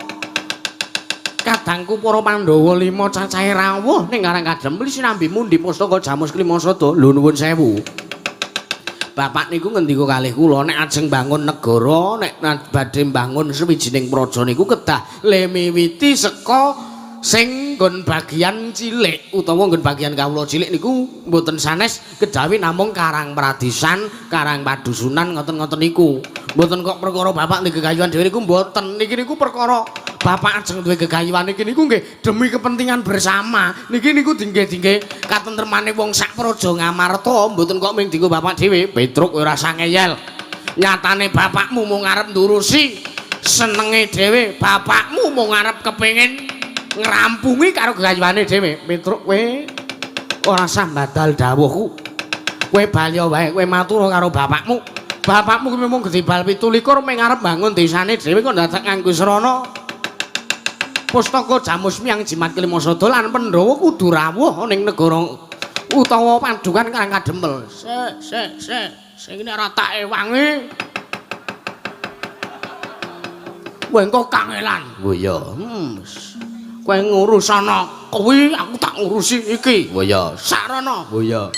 kadangku para Pandhawa 5 cacahe rawuh ning Karang Kadempel sinambi mundi pustaka Jamus Klimasada. Lho nuwun sewu. Bapak niku ngendika kalih kula nek ajeng bangun negara, nek badhe bangun sawijining praja niku kedah le miwiti saka sing nggon bagian cilik utawa nggon bagian kawula cilik niku mboten sanes kejawi namung Karang Pradisan, Karang Padusunan ngoten-ngoten niku. Mboten kok perkara bapak duwe gegayuhan dhewe niku mboten. Niki niku perkara bapak ajeng duwe gegayuhan niki niku nggih demi kepentingan bersama. Niki niku dingge-dingge katentremane wong sak praja Ngamarta, mboten kok mung dinggo bapak dhewe. Petruk ora usah ngeyel. Nyatane bapakmu mung arep ndurusi senenge dhewe, bapakmu mung arep kepengin ngrampungi karo gegayuhane dhewe. Petruk kowe ora usah mbadal dawuhku. Kowe bali wae, kowe matur karo bapakmu. Bapakmu kuwi mung gedhe bal 27 mung arep bangun desane dhewe kok dadak nganggo srana pustaka Jamus Miang Jimat Klimasada lan Pandhawa kudu rawuh ning negara utawa padukan Karang Kadempel. Sik, sik, sik. Sing ini ora tak ewangi. Kowe engko kangelan. Oh iya. Kowe ngurus ana kuwi, aku tak ngurusi iki. Oh iya. Sarana. Oh iya.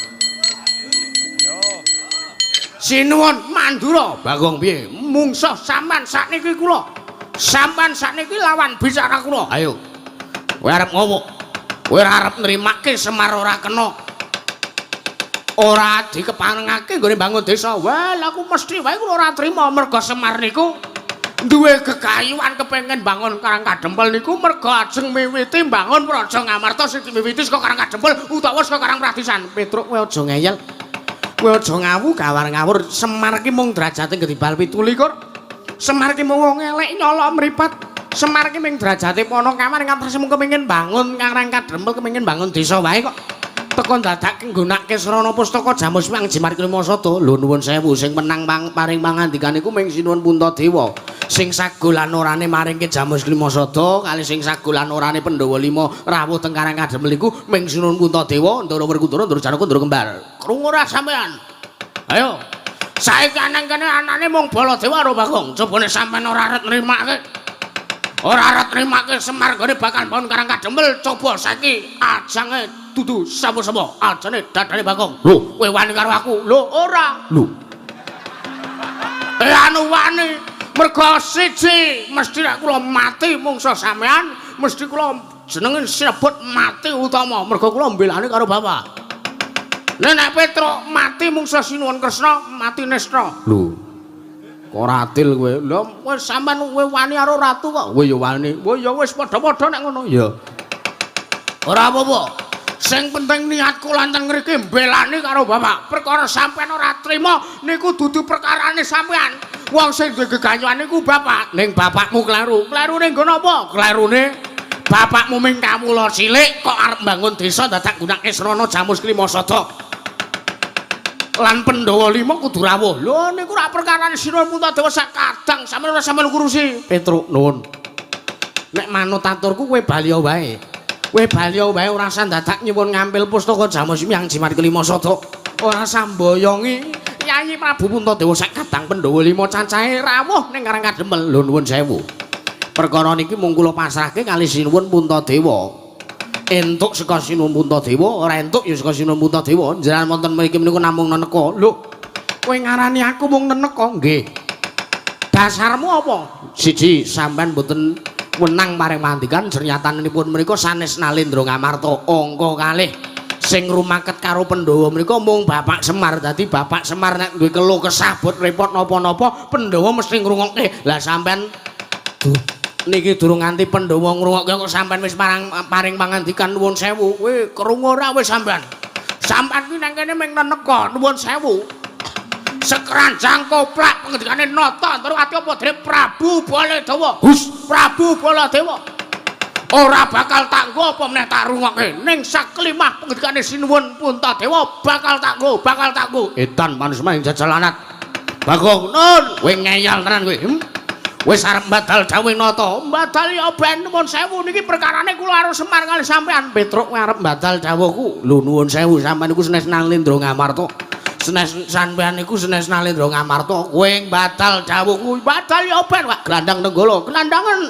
Sinuwun Mandura. Bagong piye? Mungsuh sampean sakniki kula. Sampean sakniki lawan bicara kula. Ayo. Kowe arep ngopo? Kowe ora arep nrimake Semar ora kena. Ora dikeparengake nggone bangun desa. Wah, aku mesti wae kula ora trima merga Semar niku duwe gegayuhan kepengin bangun Karang Kadempel niku merga ajeng miwiti bangun Praja Ngamarta sing diwiwiti saka Karang Kadempel utawa saka Karang Pradisan. Petruk kowe aja ngeyel. Kowe aja ngawu gawar ngawur. Semar ki mung derajate gedibal 27. Semar ki mung wong elek nyolok mripat. Semar ki mung derajate Panakawan ngantos mung kepengin bangun Karang Kadempel, kepengin bangun desa wae kok. Teko dadak nggunakake srana pustaka Jamus Miang Jimat Klimasada. Lho nuwun sewu sing menang paring pangandikan iku mung Sinuwun Puntadewa. Sing sago lan orane maringke Jamus Klimasada kalih sing sago lan orane Pandhawa 5 rawuh teng Karang Kadempel iku mung Sinuwun Puntadewa, Ndara Werkudara, Ndara Janaka, Ndara Kembar. Krungu ora sampean? Ayo. Saiki nang kene anane mung Baladewa karo Bagong. Cobane sampean ora arep nrimake. Ora arep nrimake Semar nggone bakal bangun Karang Kadempel, coba saiki ajange dudu sapa-sapa, ajane dadane Bagong. Lho, kowe wani karo aku? Lho, ora. Lho. Anu wani. Mergo siji mesti nek kula mati mungsa sampean, mesti kula jenenge sinebut mati utama. Mergo kula mbelani karo bapak. Nek nek Petruk mati mungsa Sinuwun Kresna, mati Nestra. Lho. Kok ora adil kowe? Lho, wis sampean kowe wani karo ratu kok. Kowe ya wani. Kowe ya wis padha-padha nek ngono. Ya. Ora apa-apa. Sing penting niatku lan teng ngriki mbelani karo bapak. Perkara sampean ora trima niku dudu perkarane sampean. Wong sing duwe gegayuhan niku bapak. Ning bapakmu kleru. Klerune nggon apa? Klerune Bapakmu ming kawula cilik kok arep mbangun desa dadak nggunakake srana Jamus Klima Sada. Lan Pandhawa 5 kudu rawuh. Lho niku rak perkarane Sinuwun Puntadewa sak kadang sampeyan ora sampeyan ngurusi. Petruk nuwun. Nek manut aturku kowe bali wae. Kowe bali wae ora usah dadak nyuwun ngampil pustaka Jamus Hyang Jimat Kelima Sada. Ora usah mboyongi Yayi Prabu Puntadewa sak kadang Pandhawa 5 cacahe rawuh ning Karang Kadempel. Lho nuwun sewu. Perkara niki mung kula pasrahke kali Sinuwun Puntadewa. Entuk saka Sinuwun Puntadewa, ora entuk ya saka Sinuwun Puntadewa. Njenengan wonten mriki menika namung neneka. Lho, kowe ngarani aku mung neneka? Nggih. Dasarmu apa? Siji, sampean mboten wenang paring pangandikan jernyatanipun menika sanes Nalendra Ngamarta. Angka kalih sing rumaket karo Pandhawa menika mung Bapak Semar. Dadi Bapak Semar nek duwe keluh kesah bot repot napa-napa, Pandhawa mesti ngrungokke. Lah sampean niki durung nganti Pandhawa ngrungokke kok sampean wis paring pangandikan nuwun sewu. Kowe krungu ora wis sampean? Sampean kuwi nang kene mung neneka nuwun sewu. Sekeranjang koplak pengendikane Nata Ndrawati apa dene Prabu Baladewa. Hus, Prabu Baladewa. Ora bakal tak nggo apa meneh tak rungokke. Ning saklimah pengendikane Sinuwun Puntadewa bakal tak nggo, bakal tak nggo. Edan manusma ing jajalanat. Bagong nun, kowe ngeyel tenan kowe. Wis arep mbadal dawuh Nata. Mbadal ya ben nuwun sewu niki perkarane kula karo Semar kali sampean. Petruk kowe arep mbadal dawuhku. Lho nuwun sewu sampean niku senes Nalendra Ngamarta. Senes sampean niku senes Nalendra Ngamarta. Kowe mbadal dawuhku. Mbadal ya ben wak glandang Nenggala. Glandangen.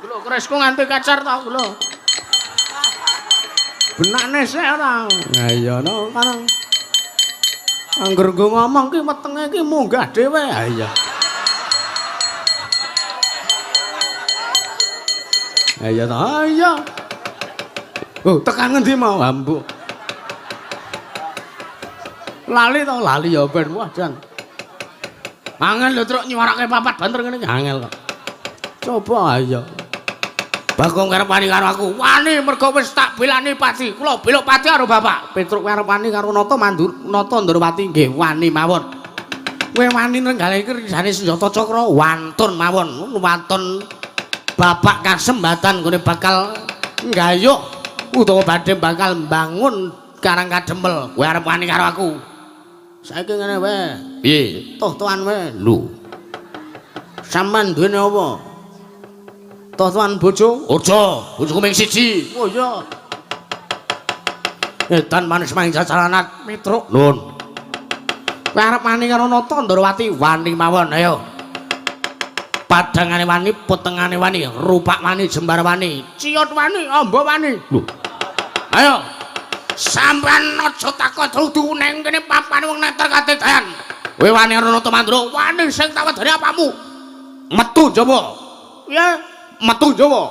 Lho kerisku nganti kacar ta lho. Benakne sik ora. Ha iya no karang. Angger nggo ngomong ki wetenge ki munggah dhewe. Ha iya. Iya ta, iya. Oh, tekan ngendi mau ambuk. Lali to, lali ya ben wah jan. Angel lho truk nyuwarake papat banter ngene iki angel kok. Coba ayo. Bagong arep wani karo aku. Wani mergo wis tak belani pati. Kula belok pati karo bapak. Petruk arep wani karo Nata Mandur, Nata Ndrawati nggih wani mawon. Kowe wani nrenggale iki jane senjata cakra wantun mawon, wantun bapak kasembatan gone bakal nggayuh utawa badhe bakal mbangun Karang Kadempel. Kowe arep wani karo aku. Saiki ngene wae. Piye? Toh-tohan wae. Lho. Sampeyan duwene apa? Toh-tohan bojo? Aja, bojoku mung siji. Oh iya. Edan manis maing jajalanat Petruk. Nun. Kowe arep wani karo Nata Ndrawati? Wani mawon, ayo. Padangane wani, petengane wani, rupak wani, jembar wani, ciut wani, amba wani. Lho. Ayo. Sampeyan aja takon dudu nang kene papane wong neter katedayan. Kowe wani karo Nata Mandura, wani sing tak wedani apamu? Metu njaba. Piye? Metu njaba.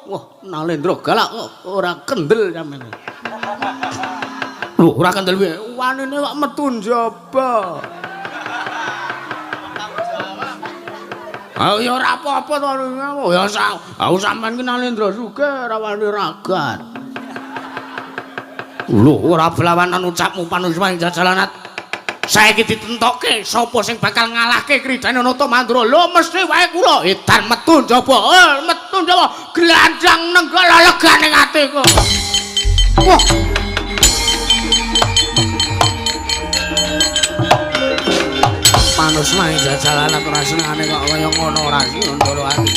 Wah, Nalendra galak kok ora kendel sampeyan. Lho, ora kendel piye? Wanine kok metu njaba. Ah ya ora apa-apa to. Ya aku sampean ki Nalendra sugih ora wani ragat. Lho, ora blawanan ucapmu panusma ing jajalanat. Saiki ditentokke sapa sing bakal ngalahke kridane Nata Mandura. Lho mesti wae kula. Edan metu njaba. Metu njaba. Glandang Nenggala legane atiku. Wah. Panusma ing jajalanat ora senengane kok kaya ngono ora ngono ati.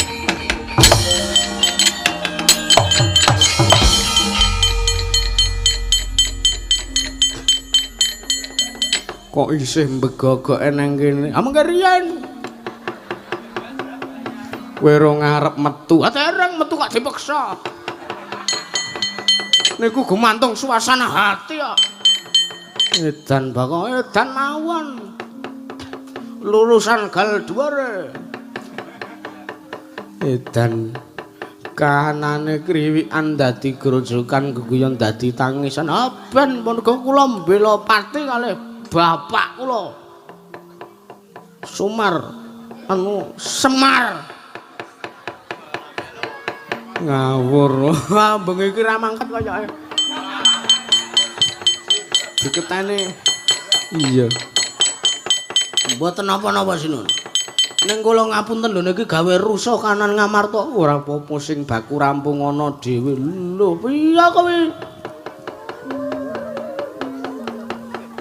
Kok isih mbegogoke nang kene? Ah mengke riyen. Kowe ora ngarep metu. Ah dereng metu kok dipeksa. Niku gumantung suasana hati kok. Edan bakok edan mawon. Lulusan gal dhuwure. Edan kahanane kriwikan dadi grojokan geguyon dadi tangisan. Ah ben mergo kula mbela pati kalih bapak kula. Sumar anu Semar. Ngawur. Bengi iki ra mangkat kayake. Diketane. Iya. Mboten napa-napa Sinun. Ning kula ngapunten lho niki gawe rusuh kanan Ngamarta. Ora apa-apa sing baku rampung ana dhewe. Lho piye kowe?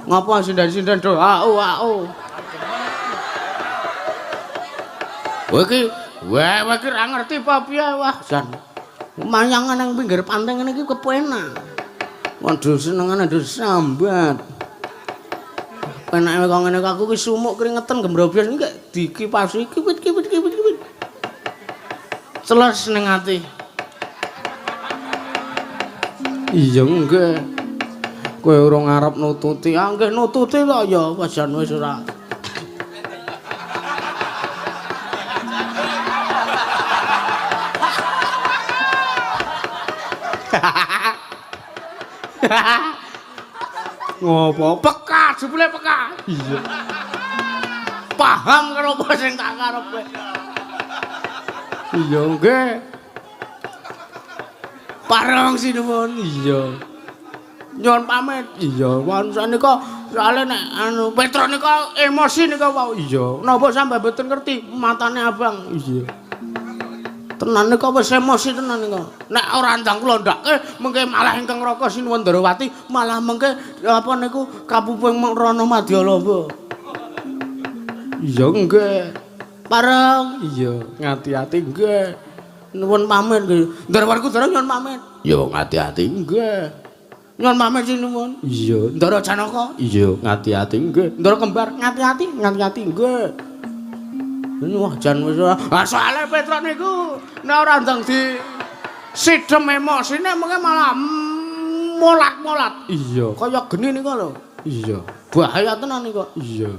Ngapa sinden-sinden do au au. Kowe iki, kowe iki ora ngerti apa piye wah jan. Mayangan nang pinggir pantai ngene iki kepenak. Waduh senengane do sambat. Penake kok ngene aku ki sumuk keringetan gembrobyos iki dikipasi kipit-kipit-kipit. Celes ning ati. Iya nggih. Kowe urung arep nututi. Ah nggih nututi kok ya wajan wis ora. Ngopo? Peka, jebule peka. Iya. Paham karo apa sing tak karepe. Iya nggih. Pareng sinuwun. Iya. Nyuwun pamit. Iya, wonten sanika soalé nek anu Petro nika emosi nika wau. Iya. Napa sampe mboten ngerti matane abang. Iya. Tenan nika wis emosi tenan nika. Nek ora ndang kula ndake mengke malah ingkang Raka Sinuwun Ndarawati malah mengke apa niku kapuping Rana Madyalamba. Iya nggih. Pareng. Iya, ngati-ati nggih. Nuwun pamit nggih. Ndarawarku ndara nyuwun pamit. Ya ngati-ati nggih. Nyuwun pamit sinuwun. Iya, Ndara Janaka. Iya, ngati-ati nggih. Ndara kembar ngati-ati, ngati-ati nggih. Wah jan wis ora. Ah soalé Petruk niku nek ora ndang di sidem emosine mengke malah molat-molat. Iya, kaya geni nika lho. Iya. Bahaya tenan nika. Iya.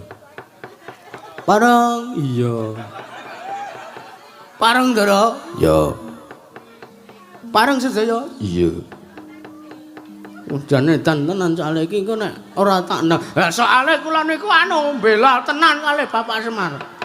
Pareng. Iya. Pareng Ndara. Ya. Pareng sedaya. Iya. Jane edan tenan soalé iki engko nek ora tak ndang. Lah soalé kula niku anu bela tenan kalih Bapak Semar.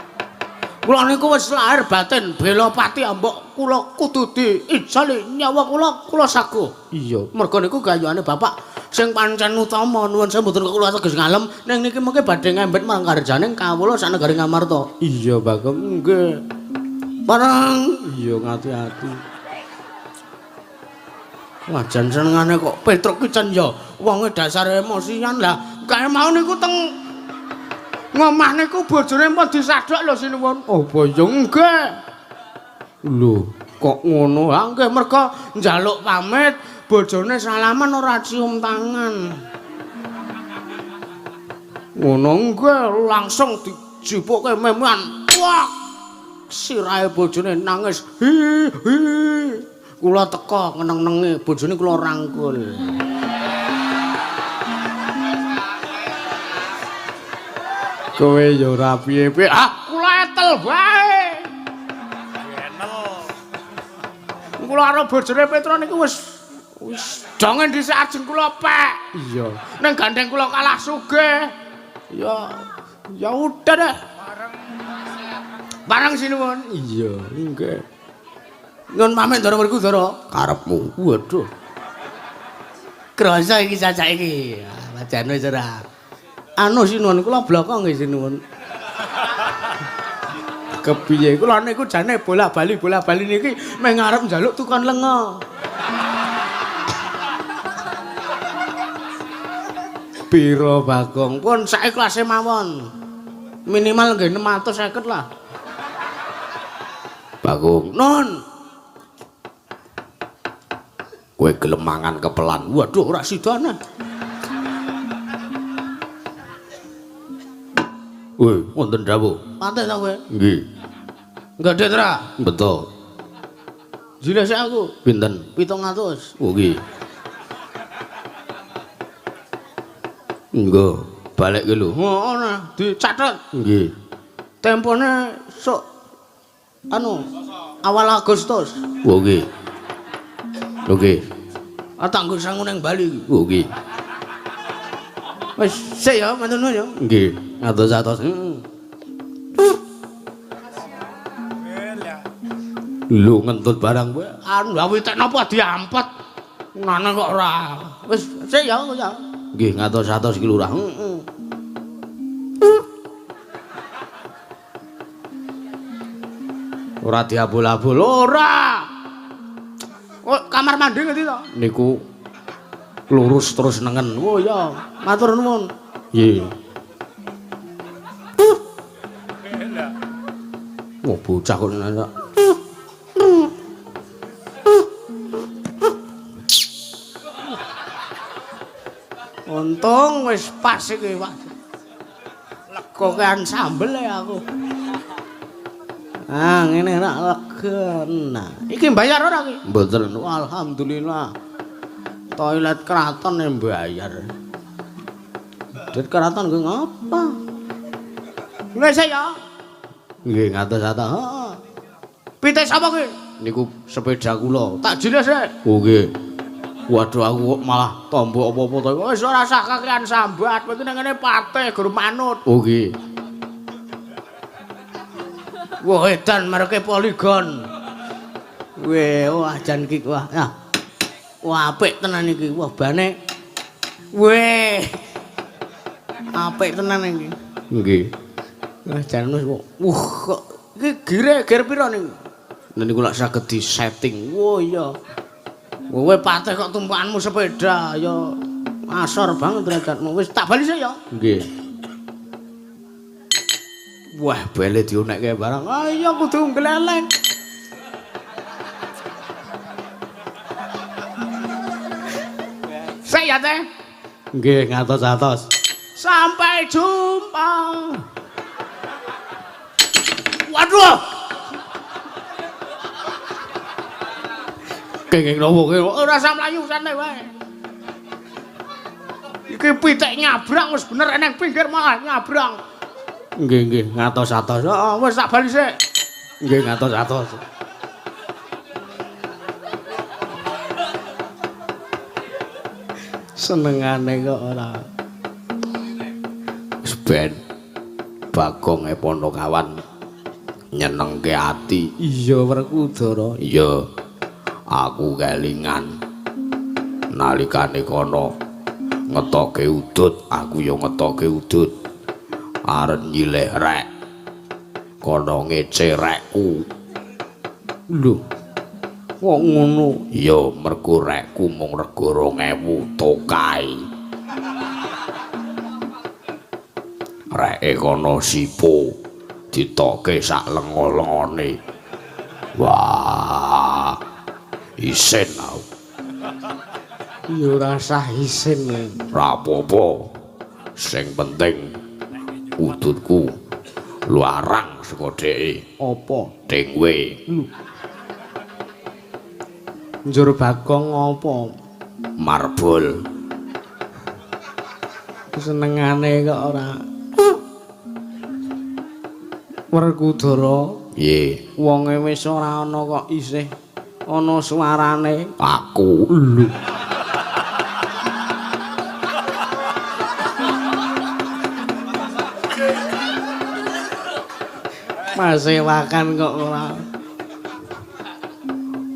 Kula niku wis lahir batin bela pati ambok kula kudu diijoli nyawa kula kula sago. Iya, merga niku gayane bapak sing pancen utama nuwun sewu mboten kula teges ngalem ning niki mengke badhe ngembet marang karjaning kawula sak negari Ngamarta. Iya, Bagong. Nggih. Pareng. Iya, ngati-ati. Wah, jan senengane kok Petruk ki jan ya wonge dasare emosian lah. Kae mau niku teng ngomah niku bojone pun disadhok lho sinuwun. Apa ya nggih. Lho, kok ngono? Ha nggih merga njaluk pamit, bojone salaman ora cium tangan. Ngono nggih langsung dijipuke memean. Wah! Sirahe bojone nangis. Hi hi. Kula teka ngeneng-nengi bojone kula rangkul. Kowe ya ora piye-piye. Ah, kula etel wae. Enel. Kula karo bojone Petro niku wis wis dongen dhisik ajeng kula pek. Iya. Ning gandeng kula kalah sugih. Ya ya udah deh. Bareng sinuwun. Iya, nggih. Nyun pamit Ndara mriku Ndara. Karepmu. Waduh. Krasa iki cacak iki. Wajane wis ora. Anu sinuwun kula bloko nggih sinuwun. Kepiye kula niku jane bola-bali bola-bali niki meh ngarep njaluk tukon lenga. Piro Bagong? Pun saiklase mawon. Minimal nggih 650 lah. Bagong. Nun. Kowe gelem mangan kepelan. Waduh ora sidane. Woi, wonten dawuh. Pate ta kowe? Nggih. Enggak det ra? Betul. Jile sik aku. Pinten? 700. Oh nggih. Nggo, balik ki lho. Heeh nah, dicatet. Nggih. Tempone sok anu awal Agustus. Oh nggih. Oke. Ah tak nggo sangu ning Bali iki. Oh nggih. Wis sik ya, matur nuwun ya. Nggih, atos-atos. Heeh. Lho ngentut barang kowe. Anu awi tek napa diampet. Nana kok ora. Wis sik ya ya. Nggih, ngatos-atos iki lurah. Heeh. Ora diabul-abul. Ora. Oh, kamar mandi ngerti to? Niku lurus terus nengen. Oh iya, matur nuwun. Nggih. Wah, bocah kok nanya. Untung wis pas iki, Pak. Legokean sambel ya aku. Ah, ngene rak lega. Nah, iki mbayar ora iki? Mboten. Alhamdulillah. Toilet keraton yang bayar. Duit keraton nggo ngapa? Wis ya. Nggih, ngatos-atos. Heeh. Pitik sapa ki? Niku sepeda kula. Tak jelas rek. Oh nggih. Waduh aku kok malah tombo apa-apa to. Wis ora usah kakean sambat, kowe iki nang ngene patih gur manut. Oh nggih. Wah edan mereke Polygon. Weh, wah jan iki wah. Nah. Wah apik tenan iki. Wah bane. Weh. Apik tenan iki. Nggih. Wah jan wis wuh kok iki gire gir pira niku? Niku lak saged disetting. Wah iya. Kowe patih kok tumpakanmu sepeda ya asor banget derajatmu. Wis tak bali sik ya. Nggih. Wah, bele dionekke barang. Ah iya kudu ngleleng. Sik ya, Teh. Nggih, ngatos-atos. Sampai jumpa. Waduh. Kenging nopo kowe? Ora usah mlayu santai wae. Iki pitik nyabrang wis bener eneng pinggir malah nyabrang. Nggih, nggih, ngatos-atos. Heeh, wis tak bali sik. Nggih, ngatos-atos. Senengane kok ora. Wis ben Bagong e Ponokawan nyenengke ati. Iya, Werkudara. Iya. Aku kelingan nalikane kono ngetoke udut, aku ya ngetoke udut. Arep nyileh rek. Kono ngece rekku. Lho. Kok ngono? Ya mergo rekku mung rega 2000 tokai. Reke kono sipo ditoke sak lengo-lengone. Wah. Isin aku. Ya ora usah isin. Ora apa-apa. Sing penting udutku luarang saka dheke. Apa? Dengwe. Njur Bagong apa? Marbol. Senengane kok ora. Werkudara. Piye? Wonge wis ora ana kok isih ana suarane. Aku. Lho. Masewakan kok ora.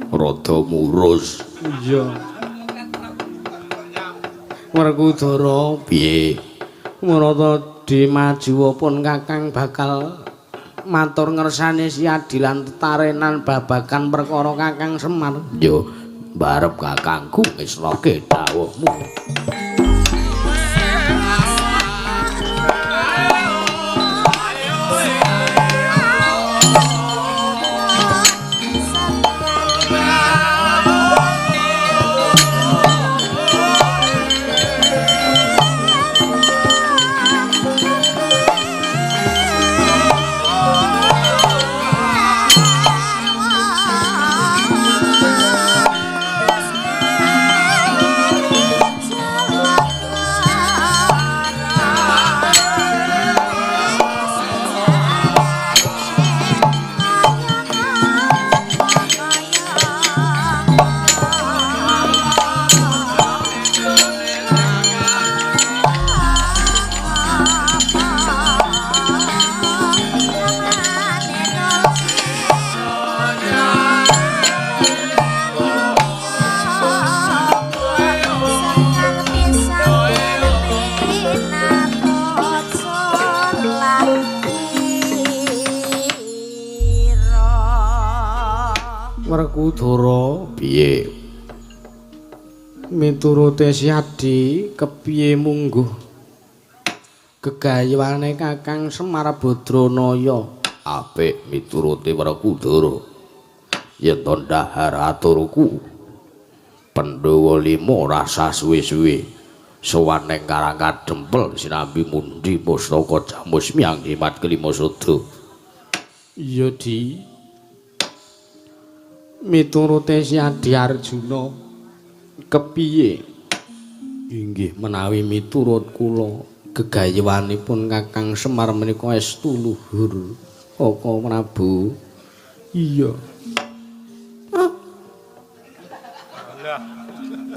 Rada murus. Iya. Werkudara. Piye? Marata dimajuwapun Kakang bakal matur ngersani siadilan tetarenan babagan perkara Kakang Semar. Yo, barep kakangku ngesnoke dawuhmu. Oh, Werkudara piye? Miturute Siadi kepiye mungguh gegayuhane Kakang Semar Badranaya? Apik miturute Werkudara. Yen to ndahar aturku Pandhawa lima rasa suwe-suwe sowan ning Karang Kadempel sinambi mundi pustaka jamus miyang jimat kelima sada. Iya, Di. Miturute Siadi Arjuna kepiye? Inggih menawi miturut kula gegayuhanipun Kakang Semar menika estu luhur Kaka Prabu. Iya.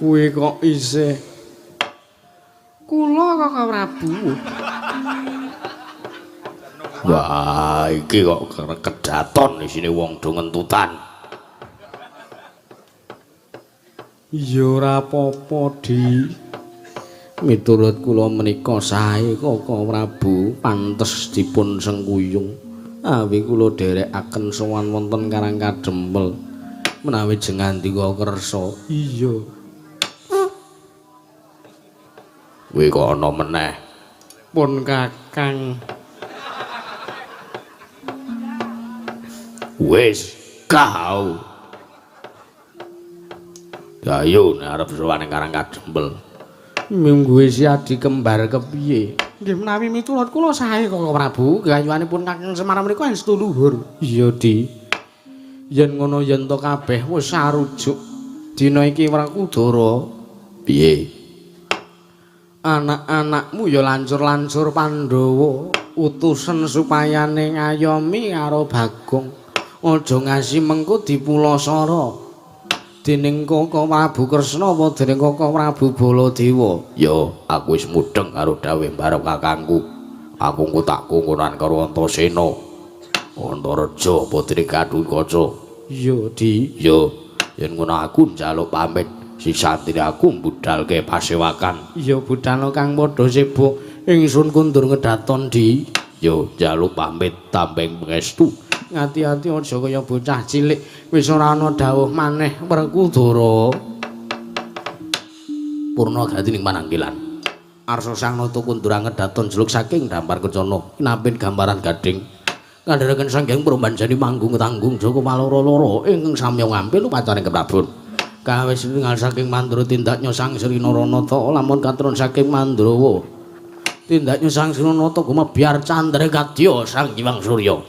Kuwi kok isih kula Kaka Prabu. Wah, iki kok kedaton isine wong do ngentutan. Ya ora apa-apa, Di. Miturut kula menika sae Kaka Prabu pantes dipun sengkuyung. Awi kula dherekaken sowan wonten Karang Kadempel menawi jengandika kersa. Iya. Kuwi kok ana meneh. Pun Kakang. Wis kau. Ayo nek arep sowan ning Karang Kadempel. Mungguhe Siadi kembar kepiye? Nggih menawi miturut kula sae Kaka Prabu, gayuhanipun Kakang Semar menika estu luhur. Iya, Di. Yen ngono yen to kabeh wis sarujuk. Dina iki Werkudara. Piye? Anak-anakmu ya lancur-lancur Pandhawa, utusen supayane ngayomi karo Bagong. Aja ngasi mengko dipulasara. Dening Kaka Prabu Kresna apa dening Kaka Prabu Baladewa? Ya, aku wis mudheng karo dawuh barep kakangku. Aku engko tak kungkunan karo Antasena. Antareja apa dening Gatotkaca? Iya, Di. Ya, yen ngono aku njaluk pamit. Sisantine aku mbudalke pasewakan. Iya, budhal kang padha sibuk. Ingsun kundur ngedaton, Di. Ya, njaluk pamit tambeng pangestu. Ngati-ati aja kaya bocah cilik wis ora ana dawuh maneh Werkudara. Purna gati ning panangkilan. Arsa sang nata kundur ngedaton jeluk saking dampar kencana kinapin gambaran gading. Kandharaken Sang Hyang Purbanjani manggung tanggung Joko Maloro-loro ingkang samya ngampil upacaring keprabon. Kawis tingal saking Mandra tindaknya Sang Sri Naranata lamun katrun saking Mandrawa. Tindaknya Sang Sri Naranata gumebyar candre kadya Sang Hyang Surya.